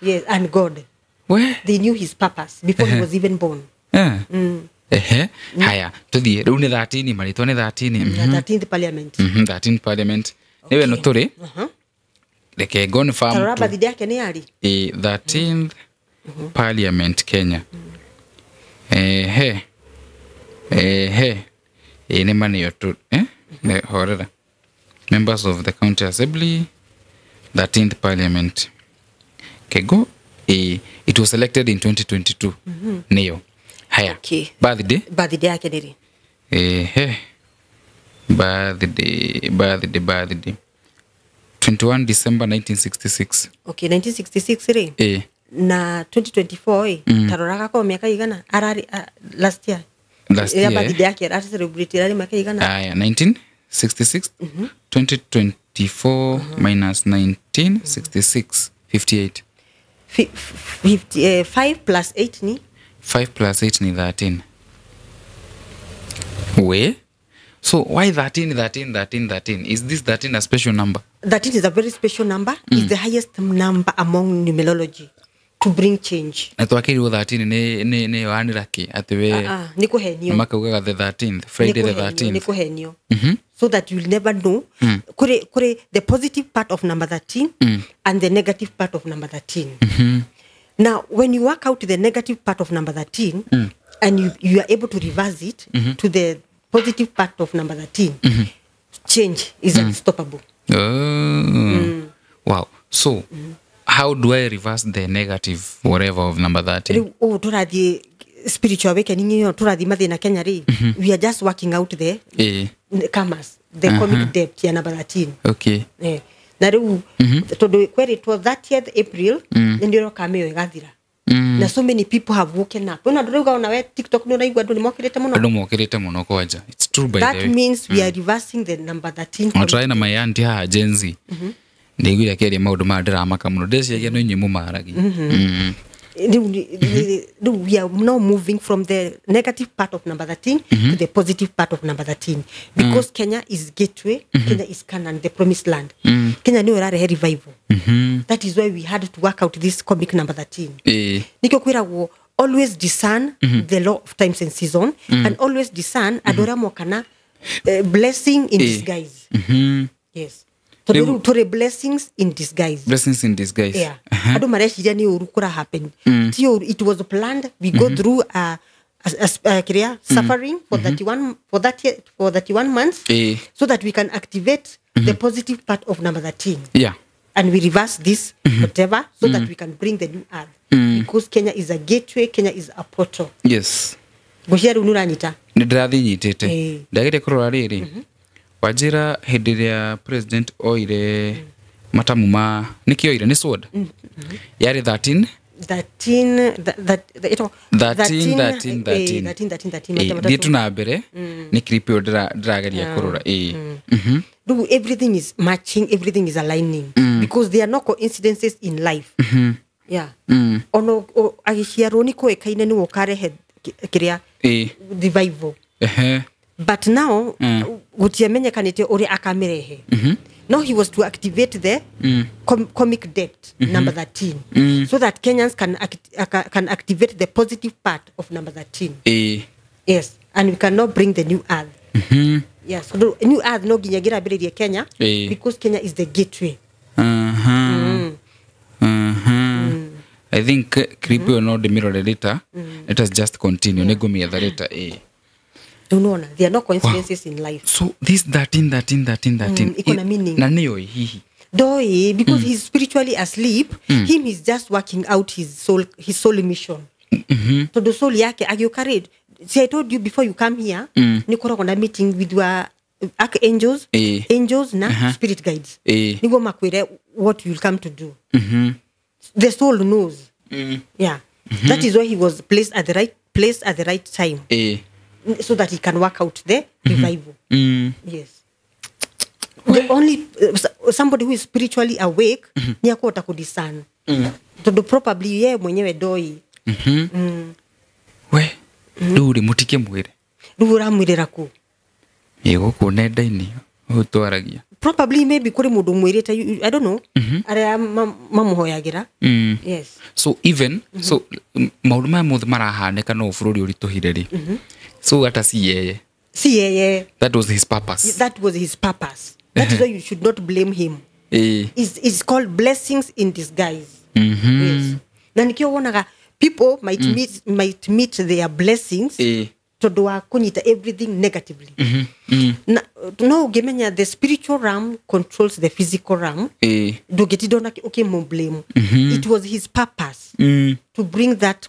Yes, and God. Where? They knew his purpose before he was even born. Haya, tuthiĩ rĩu nĩ 13 marĩtwa nĩ 13. 13th parliament. 13th parliament. Nĩwe no tũrĩ. Reke confirm. Tarora birthday yake nĩ yarĩ? 13th parliament Kenya. Nĩ manĩo tu. Horera. Members of the County Assembly, 13th parliament. Kego, it was elected in 2022. Nĩyo. Haya. Okay. Birthday. Birthday yake nĩ rĩ? Ehe. Birthday. 21 December 1966. Okay, 1966 rĩ. Eh. Na 2024 ĩ, tarora gakorwo mĩaka igana ararĩ last year. Last year. Birthday yake arĩ celebrate ararĩ mĩaka igana. Aya, 1966 2024 minus 1966 58. 5 plus 8 ni 5 plus 8 ni 13. We? So why 13 13 13 13? Is this 13 a special number? 13 is a very special number. It's the highest number among numerology to bring change. Na twakĩrirwo 13 nĩ yohanĩra kĩ atĩ we Nĩ kũhenio. Makaugaga the 13th, Friday the 13th. Nĩ kũhenio. So that you'll never know. Kure the positive part of number 13 and the negative part of number 13. Now, when you work out the negative part of number 13 and you are able to reverse it to the positive part of number 13, change is unstoppable. Oh. Wow. So, how do I reverse the negative whatever of number 13? Oh, tũrathiĩ spiritual awakening ĩyo tũrathiĩ mathĩna Kenya rĩ. We are just working out the karmas, the comic debt ya number 13. Okay. Na rĩu tondũ kweritwo 30th April nĩ ndĩroka mĩyo ĩgathira. Na so many people have woken up. Ona ndũrauga ona we TikTok nĩ ũraigua andũ nĩ mokĩrĩte mũno. Andũ mokĩrĩte mũno kwanja. It's true by the way. That means we are reversing the number 13. Tũrarĩ na my auntie haha Gen Z. Ndaiguire akĩaria maũndũ maya ndĩramaka mũno. Ndĩreciria no inyuĩ mũmaragia. We are now moving from the negative part of number 13 to the positive part of number 13 because Kenya is gateway, Kenya is Canaan, the promised land. Kenya nĩ ĩrarehe revival. That is why we had to work out this comic number 13. Nikio kwĩragwo always discern the law of times and season and always discern andũ arĩa mokana blessing in disguise. Yes. Tũrĩ blessings in disguise. Blessings in disguise. Yeah. Andũ mareciria nĩ ũru kũra happen. Ti ũru, it was planned. We go through suffering for 31 months so that we can activate the positive part of number 13. Yeah. And we reverse this whatever so that we can bring the new earth. Because Kenya is a gateway, Kenya is a portal. Yes. Ngũciria rĩu nĩũranyita. Nĩ ndĩrathiĩ nyitĩte. Ndagĩrĩire kũrora rĩrĩ. Wanjĩra hĩndĩ ĩrĩa president oire matamu ma nĩkĩ oire nĩ sword yarĩ 13 13 13 13 13. Thiĩ tu na mbere nĩ clip ĩyo ndĩrageria kũrora. Rĩu everything is matching, everything is aligning because there are no coincidences in life. Yeah. Ono agĩciarwo nĩ kũĩkaine nĩwe ũkarehe kĩrĩa revival. But now, gũtiamenyekanĩte ũrĩa akamĩrehe. Now he was to activate the comic debt, number 13, so that Kenyans can activate the positive part of number 13. Yes, and we cannot bring the new earth. Yes, so the new earth no nginya ĩngĩrambĩrĩria Kenya because Kenya is the gateway. I think clip ĩyo no ndĩmĩrore later. Let us just continue. Nĩngũmĩetha later. No, there are no coincidences in life. So this 13 13 13 13 iko na meaning. Na nĩyo hihi. Doi, because he's spiritually asleep, him is just working out his soul mission. Tondũ soul yake agĩũka. See, I told you before you come here, nĩ ũkoragwo na meeting with your archangels, angels na spirit guides. Nĩguo makwĩre what you'll come to do. The soul knows. Yeah. That is why he was placed at the right place at the right time. So that he can work out the revival. Yes. The only somebody who is spiritually awake ni akũhota kudiscern. Tondũ probably ye mwenyewe doi. We, rĩu rĩ mũtikĩmwĩre. Rĩu ũramwĩrĩra kũ? Ĩ gũkũ nenda-inĩ ũũ twaragia. Probably maybe kũrĩ mũndũ mwĩrĩte, I don't know, arĩa mamũhoyagĩra. Yes. So even so maũndũ maya mothe marahanĩka no bũrũri ũritũhire rĩ. So hata si yeye. Si yeye. That was his purpose. That was his purpose. That is why you should not blame him. It's called blessings in disguise. Yes. Na nikio wonaga people might meet their blessings tondũ wa kũnyita everything negatively. Na no ũngĩmenya the spiritual realm controls the physical realm. Ndũngĩtinda ũkĩmũblame. It was his purpose to bring that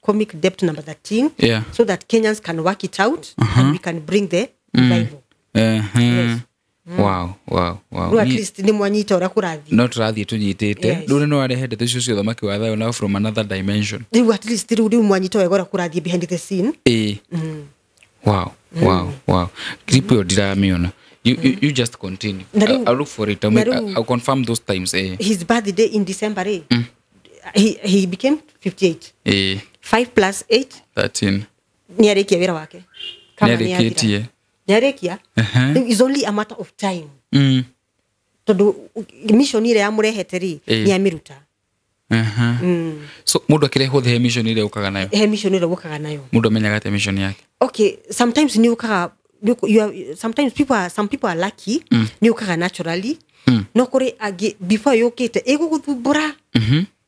Comic Dept number 13. Yeah. So that Kenyans can work it out and we can bring the revival. Yes. Wow, wow, wow. Rĩu at least nĩ mwanyita ũrĩa kũrathiĩ. No tũrathiĩ tũnyitĩte. Yes. Rĩu nĩ warehe ndeto icio cia ũthamaki wa thayũ now from another dimension. Rĩu at least rĩu mwanyita wega ũrĩa kũrathiĩ behind the scene. Ĩĩ. Wow, wow, wow. Clip ĩyo ndiramĩona. You just continue. Na rĩu- I'll look for it. na rĩu- I'll confirm those times. His birthday in December rĩ, he became 58. 5 plus 8 13. nĩ arĩkia wĩra wake. Kama nĩ athira. Nĩarĩkĩtie. Nĩ arĩkia. Rĩu is only a matter of time. Tondũ mission ĩrĩa yamũrehete rĩ, nĩ amĩruta. So mũndũ akĩrehwo thĩ he mission ĩrĩa ũkaga nayo. He mission ĩrĩa ũkaga nayo. Mũndũ amenyaga atĩa mission yake? Okay, sometimes nĩ ũkaga, sometimes people are, some people are lucky, nĩ ũkaga naturally. No kũrĩ angĩ before yũkĩte ĩgũgũthumbũra.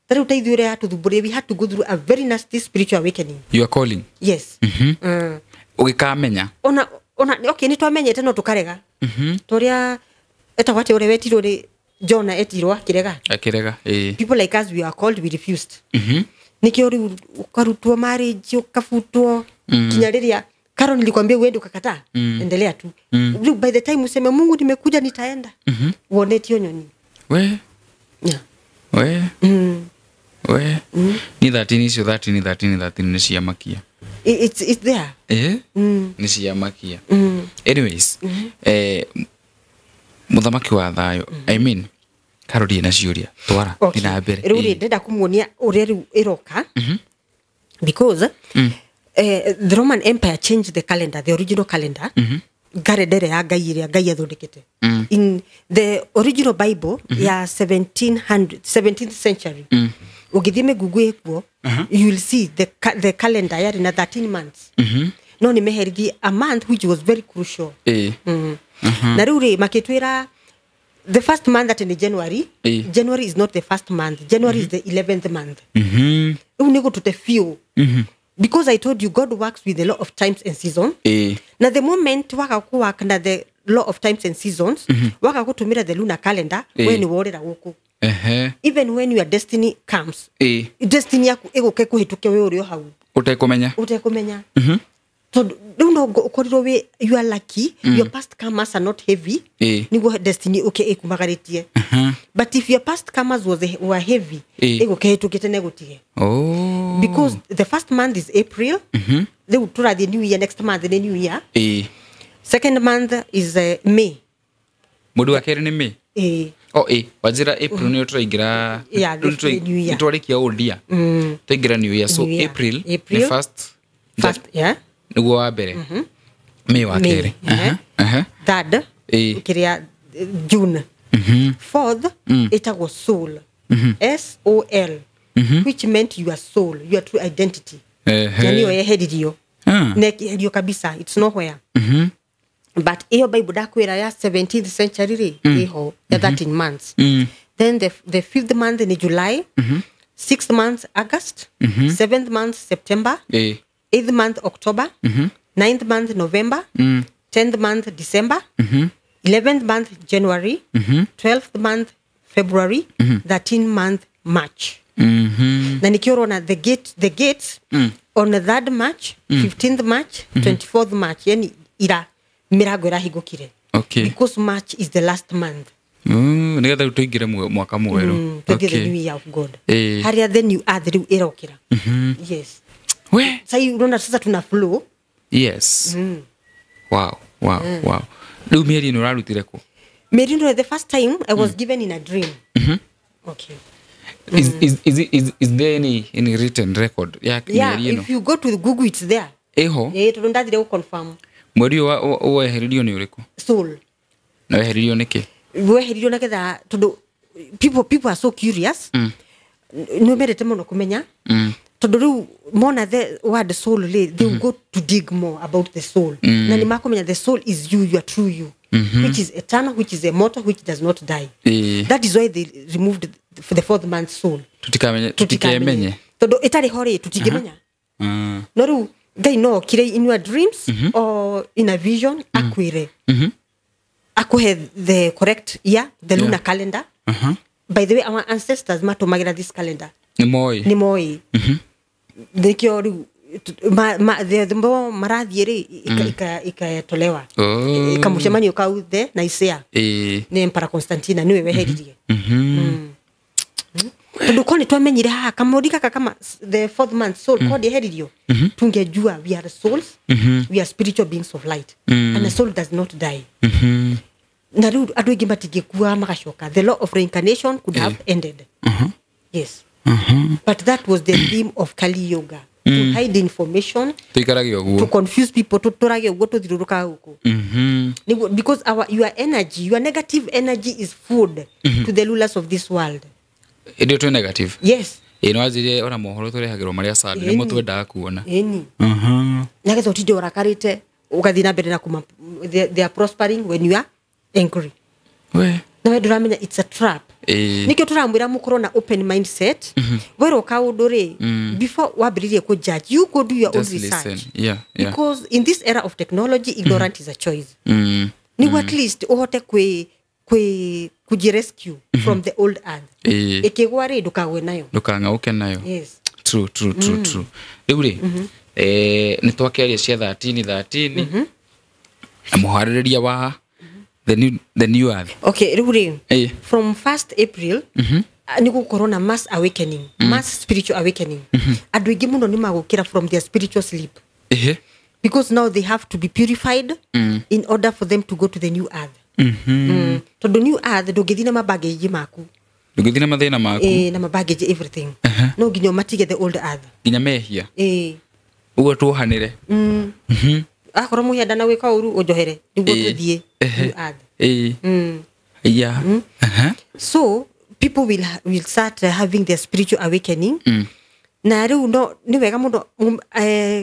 Ta rĩu ta ithuĩ ũrĩa yatũthumbũrire, we had to go through a very nasty spiritual awakening. You are calling. Yes. Ũgĩkamenya. Ona okay, nĩ twamenyete no tũkarega. Torĩa etagwo atĩa ũrĩa wetirwo nĩ Jonah etirwo akĩrega. Akĩrega. Ĩĩ. People like us, we are called, we refused. Nĩkĩo rĩu ũkarutwo marriage, ũkabutwo kinya rĩrĩa Karo nilikwambia uende ukakataa. Endelea tu. Rĩu by the time useme Mungu nimekuja nitaenda. Uone tio nyoni. We. Yeah. We. We. Ni 13 icio 13 13 13 nĩ ciamakia. It's there. Nĩ ciamakia. Anyways, mũthamaki wa thayũ, I mean, Karo ndirĩ na ciũria. Twara Okay. thiĩ na mbere. Rĩu rĩ ndĩrenda kũmuonia ũrĩa rĩu ĩroka. Because the Roman Empire changed the calendar, the original calendar. Calendar ĩrĩa ya Ngai ĩrĩa Ngai athondekete. In the original Bible ya 17th century. Ũngĩthiĩ mĩgungu ĩkuo, you will see the calendar yarĩ na 13 months. No nĩ meherithie a month which was very crucial. Na rĩu rĩ makĩtwĩra the first month at in January. January is not the first month. January is the 11th month. Rĩu nĩ gũtũte biũ. Because I told you God works with the law of times and seasons. Na the moment waga kũwork na the law of times and seasons, waga gũtũmĩra the lunar calendar, we nĩ worĩra gũkũ. Even when your destiny comes, destiny yaku ĩgũke kũhĩtũke wĩ ũrĩ o hau. Ũtekũmenya. Ũtekũmenya. Tondũ rĩu no ũkorirwo wĩ you are lucky, your past karmas are not heavy, nĩguo destiny ũke ĩkumagarĩtie. But if your past karmas were heavy, ĩgũke ĩhĩtũkĩte na ĩgũtige. Oh. Because the first month is April. Rĩu tũrathiĩ New Year, next month nĩ New Year. Second month is May. Mweri wa kerĩ nĩ May? Oh, wanjĩra April nĩyo tũraingĩra. Yeah, the New Year. Nĩ twarĩkia old year. Twaingĩra New Year. So New Year. April April. nĩ first. First, yeah. Nĩguo wa mbere. May wa kerĩ. Third, kĩrĩa June. Fourth, ĩtagwo soul. S O L. Which meant your soul, your true identity. Na nĩyo yeheririo. Na ĩkĩeherio kabisa, it's nowhere. But ĩyo Bible ndakwĩra ya 17th century rĩ, ĩho ya 13 months. Then the fifth month ni July, sixth month August, seventh month September, eighth month October, ninth month November, 10th month December, 11th month January, 12th month February, 13th month March. Na nikio ũrona the gates on the 3rd March, 15th March, 24th March, yani ira mĩrango ĩrahingũkire. Okay. Because March is the last month. Nĩgetha rĩu tũingĩre mwaka mwerũ. Tũingĩre the new year of God. Harĩa the new earth rĩu ĩrokĩra. Yes. We. Sasa unaona sasa tuna flow. Yes. Wow, wow, wow. Rĩu mĩeri ĩno ũrarutire kũ? Mĩeri ĩno the first time I was given in a dream. Okay. Is there any written record ya mĩeri ĩno? If you go to Google it's there. Ĩho? Tondũ ndathire gũ confirm. Mweri ũyũ weheririo nĩ ũrĩkũ? Soul. Na weheririo nĩkĩ? Weheririo nĩgetha tondũ people are so curious. Nĩ mendete mũno kũmenya. Tondũ rĩu mona the word soul rĩ, they will go to dig more about the soul. Na nĩ makũmenya the soul is you, your true you. Which is eternal, which is immortal, which does not die. That is why they removed the fourth man's soul. Tutikemenye. Tondũ ĩtarĩ ho rĩ, tutingĩmenya. No rĩu Ngai no okire in your dreams or in a vision akwĩre. Akuhe the correct year, the lunar calendar. By the way, our ancestors matũmagĩra this calendar. Nĩ moĩ. Nĩ moĩ. Nĩkĩo rĩu the more marathiĩ rĩ, ikatolewa. Oh. Kamũcemanio kau the Nicaea nĩ Emperor Constantina nĩwe weheririe. Tondũ korwo nĩ twamenyire haha kamũri gaka kama the fourth man soul, korwo ndĩeheririo, tungejua we are souls, we are spiritual beings of light, and a soul does not die. Na rĩu andũ aingĩ matingĩkua magacoka. The law of reincarnation could have ended. Yes, but that was the theme of Kali Yoga, to hide information, Tũikarage ũguo. to confuse people, tũtũrage ũguo tũthirũrũkaga gũkũ. Because your energy, your negative energy is food to the rulers of this world. Ĩndĩ ĩyo twĩ negative. Yes. Ĩ nĩ wanjĩrire ona mohoro tũrehagĩrwo marĩa sad nĩmo twendaga kuona. Ĩni. Nagetha ũtinde ũrakarĩte ũgathiĩ na mbere na kuma they are prospering when you are angry. We. Na we ndũramenya it's a trap. Nĩkĩo tũramwĩra mũkorwo na open mindset. Werwo kaũndũ rĩ, before wambĩrĩrie kũ judge, you go do your Just own research. listen. Yeah, yeah. Because in this era of technology, ignorance is a choice. Nĩguo at least ũhote kwĩ kujirescue from the old earth. Ĩkĩgwa rĩ, ndũkagwe nayo. Ndũkang'aũke nayo. Yes. True, true, true, true. Rĩu rĩ, nĩ twakĩaria cia 13 13 na mũharĩrĩria wa the new earth. Okay, rĩu rĩ, from 1st April nĩ gũkorwo na mass awakening, mass spiritual awakening. Andũ aingĩ mũno nĩ magũkĩra from their spiritual sleep. Because now they have to be purified in order for them to go to the new earth. Tondũ new earth ndũngĩthiĩ na mabangĩji maku. Ndũngĩthiĩ na mathĩna maku. Na mabangĩji everything. No nginya ũmatige the old earth. Nginya mehia. Ũguo tuohanĩre. Akorwo mũhia ndanagwĩka ũru ũnjohere nĩguo tũthiĩ new earth. Yeah. So people will start having their spiritual awakening. Na rĩu no nĩ wega mũno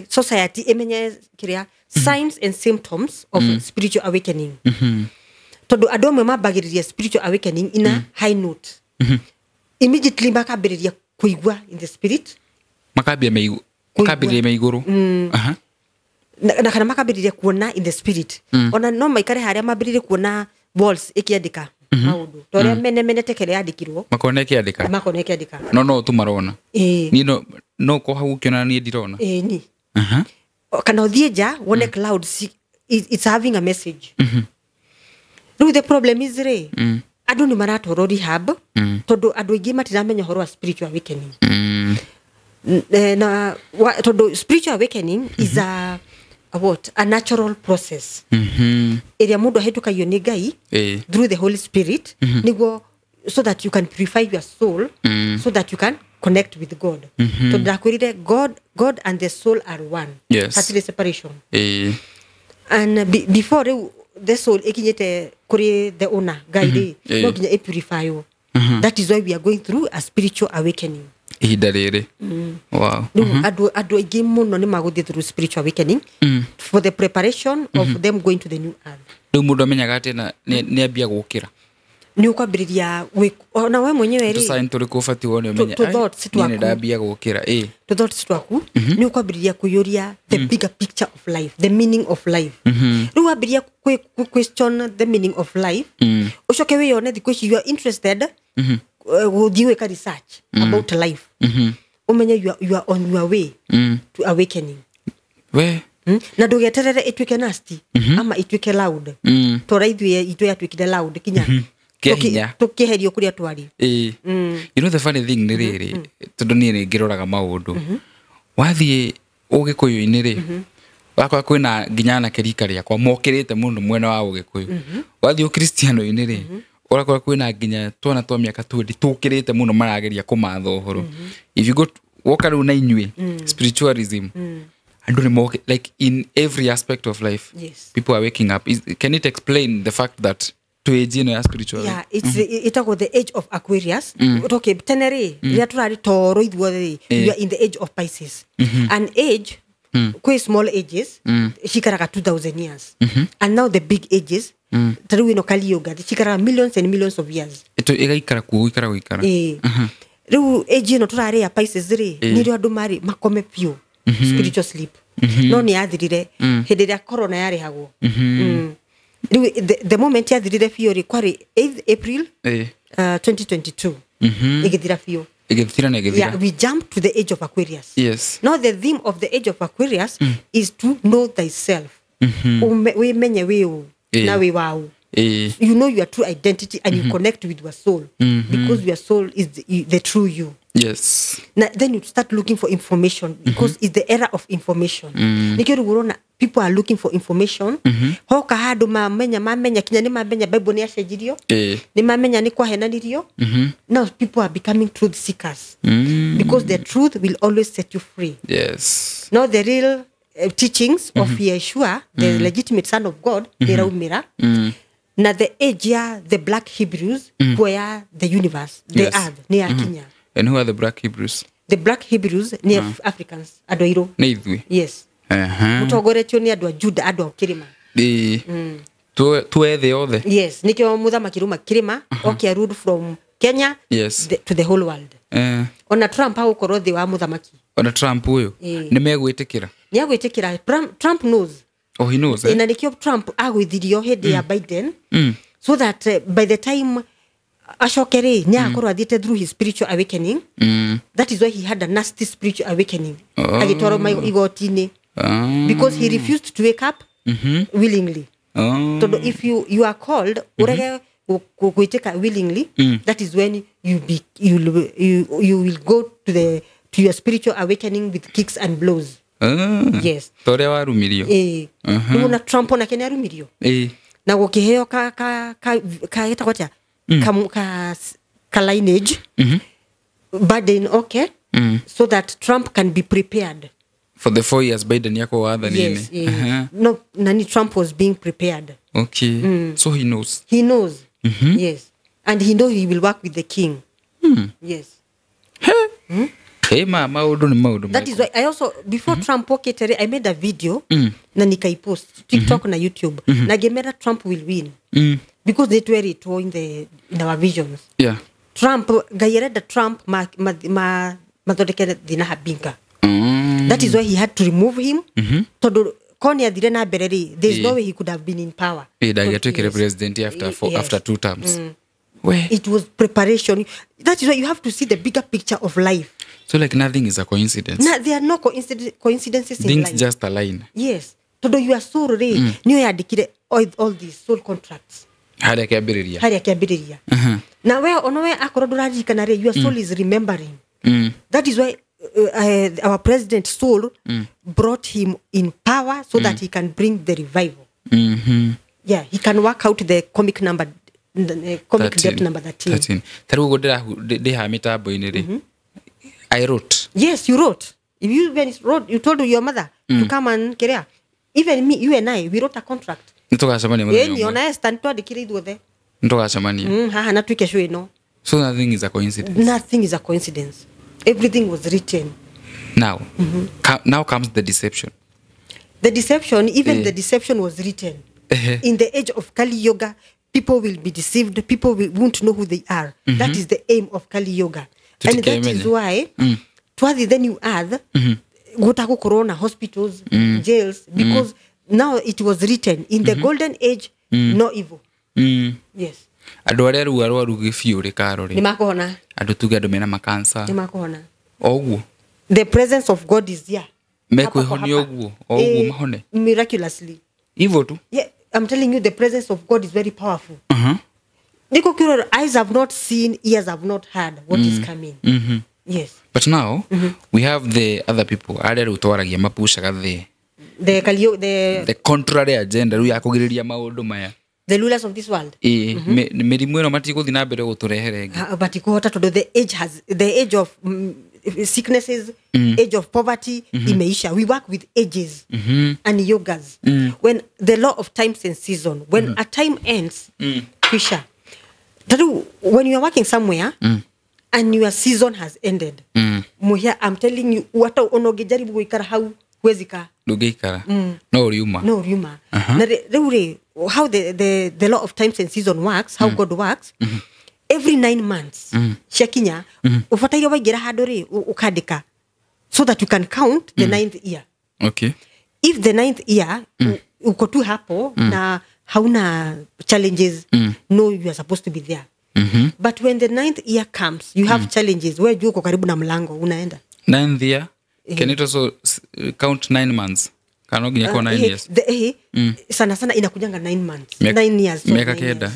society ĩmenye kĩrĩa signs and symptoms of spiritual awakening. Tondũ andũ amwe mambagĩrĩria spiritual awakening in a high note. Immediately makambĩrĩria kũigua in the spirit. Makambĩrĩria me igũrũ. Na kana makambĩrĩria kuona in the spirit. Ona no maikare harĩa mambĩrĩrie kuona walls ĩkĩandĩka maũndũ. Ta ũrĩa mene tekere yandĩkirwo. Makona ĩkĩandĩka. Makona ĩkĩandĩka. No tu marona. Niĩ no ko hau ũkĩona niĩ ndirona. Ni. Kana ũthiĩ nja wone clouds, it's having a message. Rĩu the problem is rĩ, andũ nĩ maratwarwo rehab, tondũ andũ aingĩ matiramenya ũhoro wa spiritual awakening. Na tondũ spiritual awakening is a what? A natural process. Ĩrĩa mũndũ ahĩtũkagio nĩ Ngai through the Holy Spirit, nĩguo so that you can purify your soul, so that you can connect with God. Tondũ ndakwĩrire God and the soul are one. Yes. Hatirĩ separation. And before rĩu the soul ĩkinyĩte kũrĩ the owner, Ngai rĩ, no nginya ĩpurifywo. That is why we are going through a spiritual awakening. Ihinda rĩrĩ. Wow. Rĩu andũ aingĩ mũno nĩ magũthiĩ through spiritual awakening for the preparation of them going to the new earth. Rĩu mũndũ amenyaga atĩ nĩ ambia gũkĩra. Nĩ ũkwambĩrĩria ona we mwenyewe rĩ. Tũsign tũrĩkũ ũbatiĩ wone ũmenye, Tũ thoughts twaku. niĩ nĩ ndambia gũkĩra. Tũ thoughts twaku nĩ ũkwambĩrĩria kũiyũria the bigger picture of life, the meaning of life. Rĩu wambĩrĩria question the meaning of life, ũcoke wĩyone thikũ ici you are interested gũthiĩ gwĩka research about life. Ũmenye you are on your way to awakening. We. Na ndũgeterere ĩtuĩke nasty ama ĩtuĩke loud. Tora ithuĩ itũ yatuĩkire loud kinya tũkĩeherio kũrĩa twarĩ. You know the funny thing nĩ rĩrĩ, tondũ niĩ nĩ ngĩroraga maũndũ. Wathiĩ ũgĩkũyũ-inĩ rĩ, wakwa kwĩna nginya anake rika rĩakwa mokĩrĩte mũno mwena wa ũgĩkũyũ. Wathiĩ ũkristiano-inĩ rĩ, ũrakora kwĩna nginya twana twa mĩaka 20 tũkĩrĩte mũno marageria kũmatha ũhoro. If you go woka rĩu na inyuĩ spiritualism, andũ nĩ moke, like in every aspect of life. Yes. People are waking up. Can it explain the fact that to age ĩno ya spiritual? Yeah, it's ĩtagwo the age of Aquarius. Okay, tene rĩ, rĩrĩa tũrarĩ toro ithuothe rĩ, we are in the age of Pisces. An age, kwĩ small ages, cikaraga 2000 years. And now the big ages, ta rĩu ĩno Kali Yoga, cikaraga millions and millions of years. Ĩgaikara kuo gũikara gũikara. Rĩu age ĩno tũrarĩ ya Pisces rĩ, nĩrĩo andũ marĩ makome biũ, spiritual sleep. No nĩ yathirire hĩndĩ ĩrĩa corona yarehagwo. Rĩu the moment yathirire biũ rĩ, kwarĩ 8th April 2022 ĩgĩthira biũ. Ĩgĩthira na ĩgĩthira. Yeah, we jump to the age of Aquarius. Yes. Now the theme of the age of Aquarius is to know thyself. Wĩmenye wĩ ũ na wĩ waũ. You know your true identity and you connect with your soul because your soul is the true you. Yes. Now, then you start looking for information because it's the era of information. Nikio rĩu ũrona people are looking for information. Hoka handũ mamenya kinya nĩ mamenya Bible nĩ yacenjirio. Nĩ mamenya nĩ kwahenanirio. Now people are becoming truth seekers because the truth will always set you free. Yes. Now the real teachings of Yeshua, the legitimate son of God, nĩraumĩra. Na the age ya the black Hebrews kuoya the universe, the earth, nĩ yakinya. And who are the black Hebrews? The black Hebrews nĩ Africans, andũ airũ. Nĩ ithuĩ. Yes. Mũtongoretio nĩ andũ a Juda, andũ a kĩrĩma. Tuethe othe. Yes, nĩkĩo mũthamaki ruma kĩrĩma oke ruled from Kenya to the whole world. Ona Trump agũkorwo thĩ wa mũthamaki. Ona Trump ũyũ nĩ megwĩtĩkĩra. Nĩ agwĩtĩkĩra. Trump knows. Oh, he knows. Na nĩkĩo Trump agwĩthirio hĩndĩ ya Biden so that by the time acoke rĩ nĩ agakorwo athiĩte through his spiritual awakening. That is why he had a nasty spiritual awakening. Agĩtwarwo igoti-inĩ because he refused to wake up willingly. Tondũ if you are called urege gwĩtĩka willingly, that is when you will go to your spiritual awakening with kicks and blows. Yes. Toria warumirio. Nĩwona Trump onake nĩ arumirio. Na gũkĩheo ka getagwo atĩa? Ka lineage. Biden, okay. So that Trump can be prepared. For the 4 years Biden yako wathani-inĩ. Yes. No, nani Trump was being prepared. Okay. So he knows. He knows. Yes. And he knows he will work with the king. Yes. Hey, ma maundu ni maundu. That is why I also before Trump okete I made a video na nikaipost TikTok na YouTube na ngemera Trump will win. Because they were it in our visions. Yeah. Trump gayereda Trump ma mathondeke thina habinga. That is why he had to remove him. Tondu koni athire na mbere ri, there is no way he could have been in power. Ndagĩatuĩkire president after after 2 terms. It was preparation. That is why you have to see the bigger picture of life. So like nothing is a coincidence. No, there are no coincidences in Things life. Just align. Yes. Tondu your soul ri niyo yandikire all these soul contracts. Harĩa kĩambĩrĩria. Harĩa kĩambĩrĩria. Na we ona we akorwo ndũraririkana rĩ, your soul is remembering. That is why our president soul brought him in power so that he can bring the revival. Yeah, he can work out the comic number, the comic debt number 13. 13. Tarĩu ũguo ndĩha mĩtambo-inĩ rĩ. I wrote. Yes, you wrote. If you even wrote, you told your mother to come and kerea. Even me, you and I, we wrote a contract. Nĩtũgacemania mũthenya ũmwe. Ona Esther nĩtwandĩkire ithuothe. Nĩtũgacemania. Haha na tuike show ĩno. So nothing is a coincidence. Nothing is a coincidence. Everything was written. Now, now comes the deception. The deception, even the deception was written. In the age of Kali Yoga, people will be deceived. People won't know who they are. That is the aim of Kali Yoga. And that is why, twathi the new earth, gutagukorwo hospitals, jails, because now it was written, in the golden age, no evil. Yes. Andũ arĩa rĩu arwaru gĩbiũ rĩ karo rĩ. Nĩmakũhona. Andũ tuge andũ mena makansa. Nĩmakũhona. Oguo. The presence of God is there. Mekwĩhonia ũguo, o ũguo mahone. Miraculously. Hivyo tu. Yeah, I'm telling you the presence of God is very powerful. Niko kiro, eyes have not seen, ears have not heard what is coming. Yes. But now we have the other people arĩa rĩu twaragia mapushaga the contrary agenda rĩu ya kũgirĩrĩria maũndũ maya. The rulers of this world. Mĩrimũ ĩno matigũthiĩ na mbere gũtũrehere ĩngĩ. Matikũhota tondũ the age of sicknesses, age of poverty imeisha. We work with ages and yogas. When the law of times and season, when a time ends, kwisha. Tatu, when you are working somewhere and your season has ended, muhia, I'm telling you, wata onogejaribu guikara hau huwezi kaa. Ndũngĩikara. No uriuma. No uriuma. Na rĩu rĩ, how the law of times and season works, how God works, every 9 months, ciakinya, ũbataire waingĩra handũ rĩ, ũkandĩka, so that you can count the 9th year. Okay. If the 9th year, uko tu hapo, na hauna challenges, no, you are supposed to be there. But when the ninth year comes, you have challenges. We juu uko karibu na mlango unaenda. Ninth year, can it also count 9 months? Kana nginya kwa 9 years. Sana sana inakujanga 9 months. 9 years. Miaka kenda.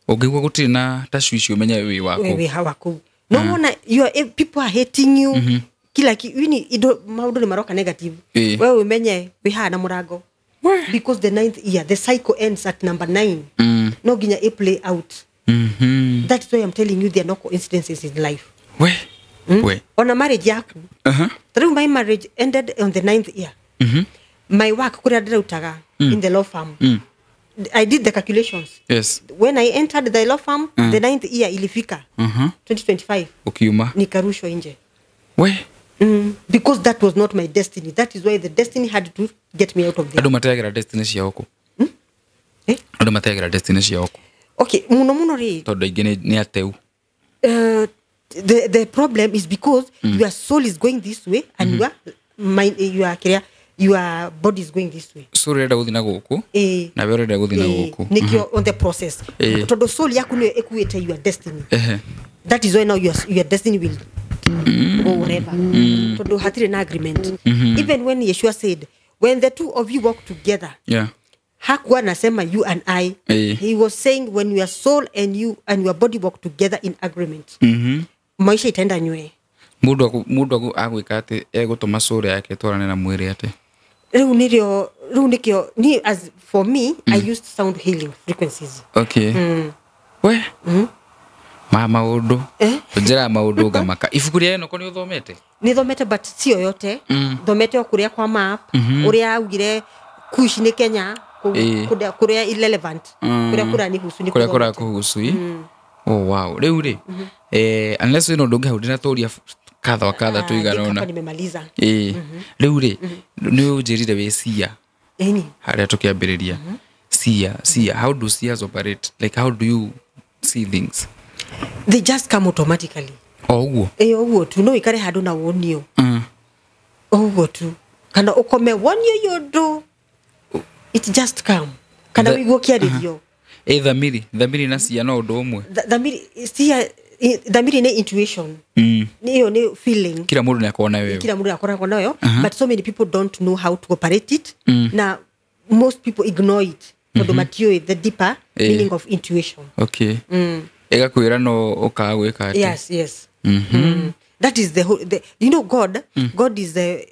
Ũngĩigua gũtirĩ na tashwishi ũmenye wĩ wako. Wewe hawako. No wona you are, people are hating you. Kila yini indo maũndũ nĩ maroka negative. Wewe umenye wĩ haha na mũrango. Because the ninth year, the cycle ends at number 9. No nginya i play out. That's why I'm telling you there are no coincidences in life. We. We. On a marriage yaku. Through my marriage ended on the 9th year. My work kuria ndĩrautaga in the law firm. I did the calculations. Yes. When I entered the law firm, the 9th year ilifika. 2025. Ukiuma. Nikarushwa nje. We. Because that was not my destiny. That is why the destiny had to get me out of there. Andũ mateagĩra destiny ciao kũ? Andũ mateagĩra destiny ciao kũ? Okay, muno muno rĩ. Tondũ aingĩ nĩ ateu. The problem is because your soul is going this way and your mind, your body is going this way. Soul ĩrenda gũthiĩ na gũkũ. Na we ũrenda gũthiĩ na gũkũ. Nikio on the process. Tondũ soul yaku nĩyo ĩkuĩte your destiny. That is why now your destiny will go wherever. Tondũ hatirĩ na agreement. Even when Yeshua said, when the two of you walk together, hakuwa anasema you and I. He was saying when your soul and you and your body walk together in agreement. Maisha itaenda nywe. Mundu agwika ati egutuma soul yake twarane na mwiri ati. Riu nikio ni as for me, I used sound healing frequencies. Okay. We. Ma maundu. Njira maundu ngamaka. Ibuku ria Enoko ni uthomete? Ni thomete but sio yote. Thomete o kuria kwa map, uria augire Kush ni Kenya, kuria irrelevant. Kuria kuranihusu ni kuria kurakuhusu. Oh wow. Riu ri. Unless wino ndungi hau ndinaturia kadha wa kadha tuigana ona. Nimemaliza. Riu ri ni unjirire wi cia. Haria tukiambiriria. Cia how do seers operate? Like how do you see things? They just come automatically. Oguo. Oguo tu no ikare handu na wonio. Oguo tu. Kana ukome wonio yondo. It just come. Kana wiguo kiarĩrio. Thamiri na cia no undu umwe. Thamiri cia thamiri ni intuition. Niyo ni feeling. Kila mundu ni akoragwo nayo. Kila mundu akoragwo nayo, but so many people don't know how to operate it. Na most people ignore it. Tondu matiũĩ the deeper meaning of intuition. Okay. Igakwira no ukaga gwika ati. Yes, yes. That is the whole, you know God, God is the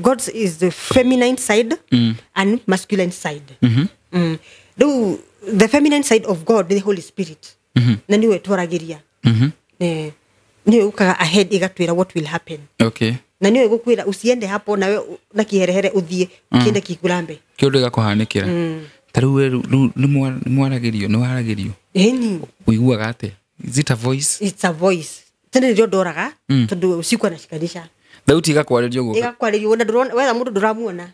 God is the feminine side and masculine side. The feminine side of God, the Holy Spirit. Na niwe twaragiria. Niwe ukaga ahead igatwira what will happen. Okay. Na niwe gukwira usiende hapo nawe na kiherehere uthie kiende kikurambe. Kiundu gigakuhanikira. Ta riu ni mwaragirio, ni waragirio. Eni. Uiguaga atia? Is it a voice? It's a voice. Tene ndio ndoraga tondu usiku anashikanisha. Thauti igakwaririo guo. Igakwaririo na ndurona wetha mundu nduramuona.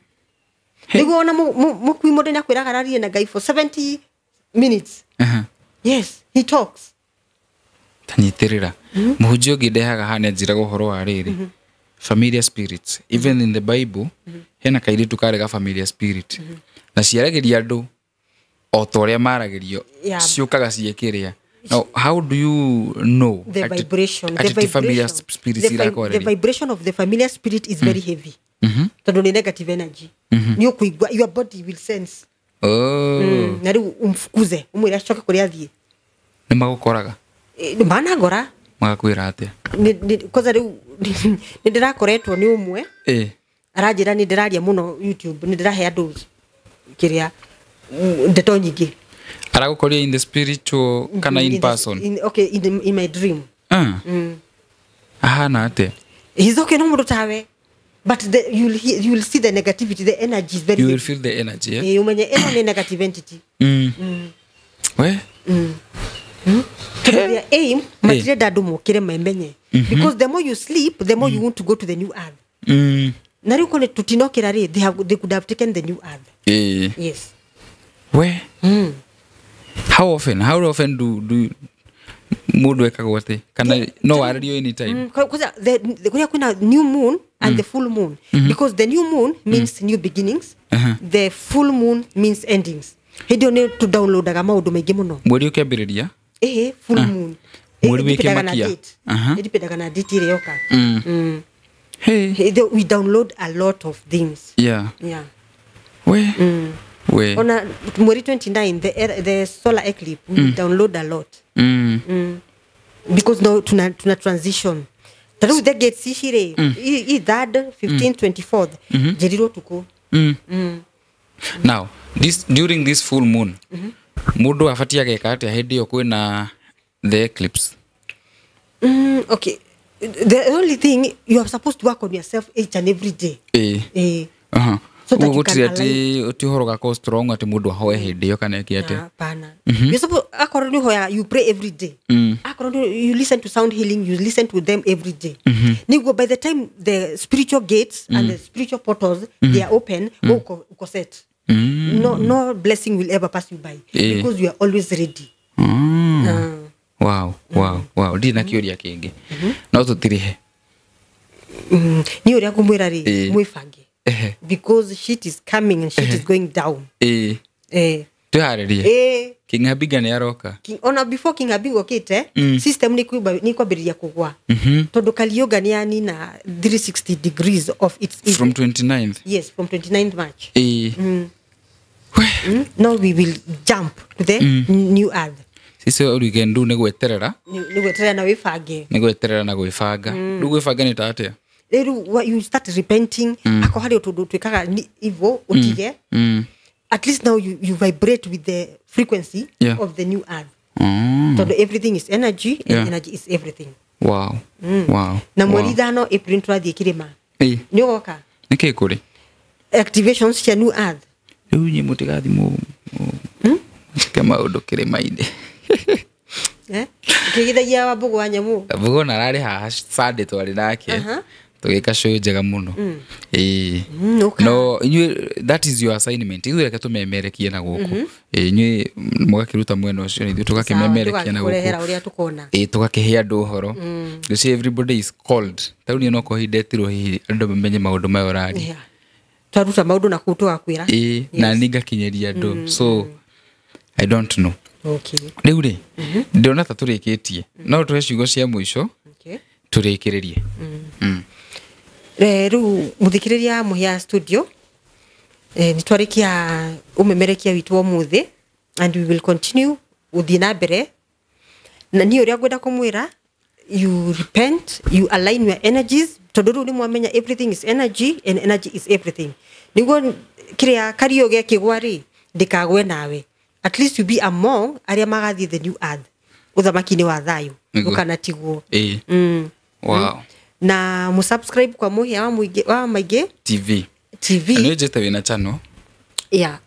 Niguo ona mukui mundu nyakwiraga ararie na Ngai for 70 minutes. Yes, he talks. Tanyitirira. Muhunjia ũngĩ ndehaga haha nĩanjĩraga ũhoro wa rĩrĩ. Familiar spirits. Even in the Bible, hena kairĩtu karĩ ga familiar spirit. Na ciaragĩria andũ o ta ũrĩa maragĩrio, ciũkaga ciĩkĩrĩa. Now, how do you know the vibration? The familiar spirit the vibration of the familiar spirit is very heavy. Tondu ni negative energy. Ni ukuigua, your body will sense. Oh. Na riu umfukuze, umwire acoke kuria athie. Ni magukoraga? Managora. Magakwira atia? Kwanza riu ni ndirakoretwo ni umwe. Aranjira ni ndiraria muno YouTube, ni ndirahe andu kiria ndeto nyingi. Aragukoria in the spiritual kana in person? In my dream. Ahana atia? He's okay, no mundu tawe. But you will see the negativity, the energy is very You will feel the energy, yeah? Umenye eno ni negative entity. We? Their aim, matirenda andu mokire memenye. Because the more you sleep, the more you want to go to the new earth. Na riu kone tutinokira ri, they could have taken the new earth. Yes. We? How often do mundu ekagwo ati? Kana no warario anytime? Kwanza the kuna new moon and the full moon. Because the new moon means new beginnings. The full moon means endings. Hindi ni to downloadaga maundu maingi muno. Mweri ukiambiriria Full moon. Mweri wĩ kĩmakia. Ĩdipendaga na date ĩrĩa yoka. Hey. We download a lot of things. Yeah. Yeah. We. We. On mweri 29 the solar eclipse, we download a lot. Because now tuna transition. Taru the gates ici rĩ, i 3rd, 15th, 24th. Njerirwo tuko. Now, this during this full moon, mundu abatie ageka atia hindi iyo kwina the eclipse? Okay. The only thing you are supposed to work on yourself each and every day. So that you can align. Uti horo gako strong ati mundu ahoe hindi iyo kana eke atia? Hapana. You supposed akorwo ni hoya, you pray every day. Akorwo you listen to sound healing, you listen to them every day. Niguo by the time the spiritual gates and the spiritual portals they are open, uko set. No blessing will ever pass you by because you are always ready. Wow, wow, wow. Ndi na kiuria kingi. No tutirihe. Ni uria ngumwira ri mwibange. Because shit is coming and shit is going down. Twiharirie. King Habiga ni aroka. Ona before King Habiga okite, system ni kwambiriria kugwa. Tondu Kaliyoga ni yani na 360 degrees of its evil. From 29th. Yes, from 29th March. Now we will jump to the new earth. Sisi we can do ni gweterera. Ni gweterera na wibange. Ni gweterera na gwibanga. Riu gwibanga ni ta atia? Riu you start repenting. Ako hari utundu twikaga evil utige. At least now you vibrate with the frequency of the new earth. So everything is energy and energy is everything. Wow. Wow. Na mweri ithano April turathie kirima. Ni ugoka? Niki kuri? Activations cia new earth. Riu nyi mutigathi mu njike maundu kirima-ini. Ukigithagia wa mbugu wa nyamu. Mbugu na arari haha Sunday twari nake. Tugika show njega muno. No, inyuĩ that is your assignment. Ithuĩ reke tũmemerekie na gũkũ. Inyuĩ mũgakĩruta mwena ũcio na ithuĩ tũgakĩmemerekia na gũkũ. Ũrĩa tũkona. Tũgakĩhe andũ ũhoro. You see everybody is called. Ta rĩu niĩ no ko hindetirwo hihi andũ mamenye maũndũ maya ũraria. Twaruta maũndũ na kũu tũgakwĩra. Na niĩ ngakinyĩria andũ. So I don't know. Okay. Rĩu rĩ, ndĩrona ta tũrĩkĩtie. No tũhe ciugo cia mũico. Tũrĩkĩrĩrie. Rĩu mũthikĩrĩria Mũhĩa studio, nĩ twarĩkia ũmemerekia witũ ũmũthĩ and we will continue gũthiĩ na mbere. Na niĩ ũrĩa ngwenda kũmwĩra, you repent, you align your energies, tondũ rĩu nĩ mwamenya everything is energy and energy is everything. Nĩguo kĩrĩa Kariũ gekĩgwa rĩ, ndĩkagwe nawe. At least you be among arĩa magathiĩ the new earth. Ũthamaki-inĩ wa thayũ. Ndũkanatigwo. Wow. Na musubscribe kwa Mũhĩa wa Maingĩ TV. TV. Nĩ njĩte wĩna channel. Yeah.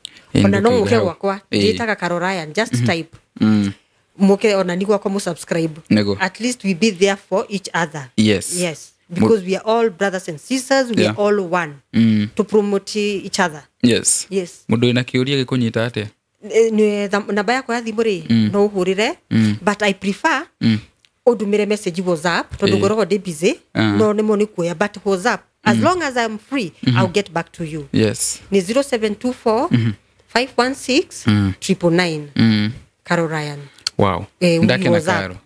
Ona no mũke gwakwa, njĩtaga Carol Ryan, just type. Mũke ona ni gwakwa musubscribe. At least we be there for each other. Yes. Yes. Because we are all brothers and sisters, we are all one. To promote each other. Yes. Yes. Mũndũ wĩna kĩũria gĩkũnyita atĩa? Namba yakwa ya thimũ rĩ, no ũhũrĩre, but I prefer ũndũmĩre message WhatsApp tondũ ngoragwo ndĩ busy, no nĩmo nĩ kuoya, but WhatsApp as long as I'm free, I'll get back to you. Yes. Ni 0724 516 999. Carol Ryan. Wow. Ndakena Carol.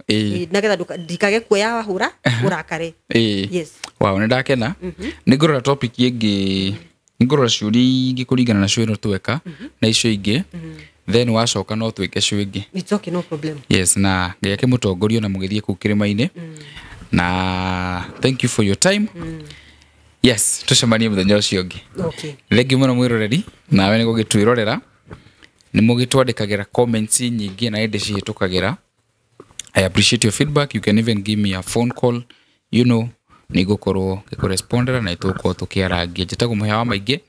Nagetha ndikage kuoya wahũra ũrakare. Yes. Wow, nĩ ndakena. Nĩ ngũrora topic ĩngĩ, ngũrora ciũria ingĩ kũringana na cio ĩno tweka na icio ingĩ. Then wacoka no twĩke cio ingĩ. It's okay, no problem. Yes, na Ngai akĩmũtongoria na mũgĩthiĩ kũu kĩrĩma-inĩ. Na thank you for your time. Yes, tũcemanie mũthenya ũcio ũngĩ. Okay. Thengiũ mũno mwĩroreri, nawe nĩ gũgĩtwĩrorera. Nĩ mũgĩtwandĩkagĩra comments nyingĩ na ĩndĩ cihĩtũkagĩra. I appreciate your feedback. You can even give me a phone call. You know, nĩ ngũkorwo ngĩkũrespondera na nĩtũgũkorwo tũkĩarangia. Njĩtagwo Mũhĩa wa Maingĩ.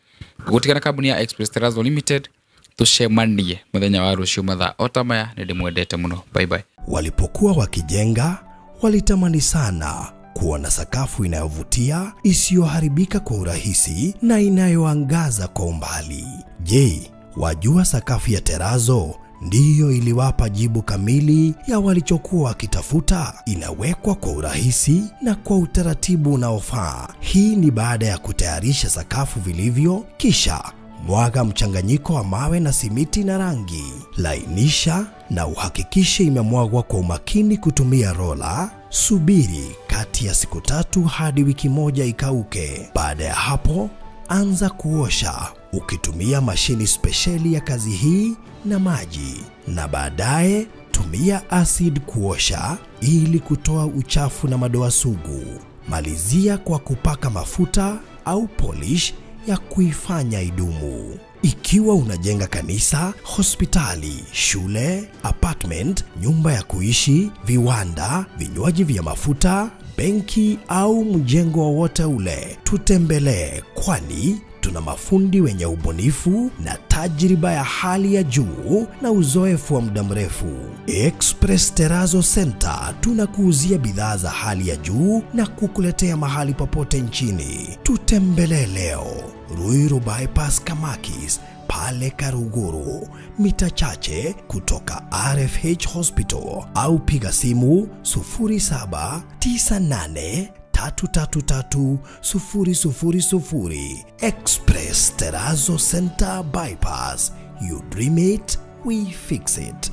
Gũtigana kambuni ya Express Terrazzo Limited. Tucemanie mũthenya wa rũciũ mathaa o ta maya. Nĩ ndĩmwendete mũno. Bye bye. Walipokuwa wakijenga, walitamani sana kuona sakafu inayovutia, isiyoharibika kwa urahisi na inayoangaza kwa umbali. Je, wajua sakafu ya Terrazzo ndiyo iliwapa jibu kamili ya walichokuwa wakitafuta? Inawekwa kwa urahisi na kwa utaratibu unaofaa. Hii ni baada ya kutayarisha sakafu vilivyo, kisha Mwaga mchanganyiko wa mawe na simiti na rangi. Lainisha na uhakikishe imemwagwa kwa umakini kutumia rola. Subiri kati ya siku 3 hadi wiki 1 ikauke. Baada ya hapo, anza kuosha ukitumia mashini spesheli ya kazi hii na maji, na baadaye tumia acid kuosha ili kutoa uchafu na madoa sugu. Malizia kwa kupaka mafuta au polish ya kuifanya idumu. Ikiwa unajenga kanisa, hospitali, shule, apartment, nyumba ya kuishi, viwanda, vinywaji vya mafuta, benki au mjengo wowote ule, tutembelee, kwani tuna mafundi wenye ubunifu na tajriba ya hali ya juu na uzoefu wa muda mrefu. Express Terrazzo Center tunakuuzia bidhaa za hali ya juu na kukuletea mahali popote nchini. Tutembelee leo Ruiru Bypass Kamakis pale Karuguru, mita chache kutoka RFH Hospital, au piga simu 0798 333 000. Express Terrazzo Center Bypass. You dream it, we fix it.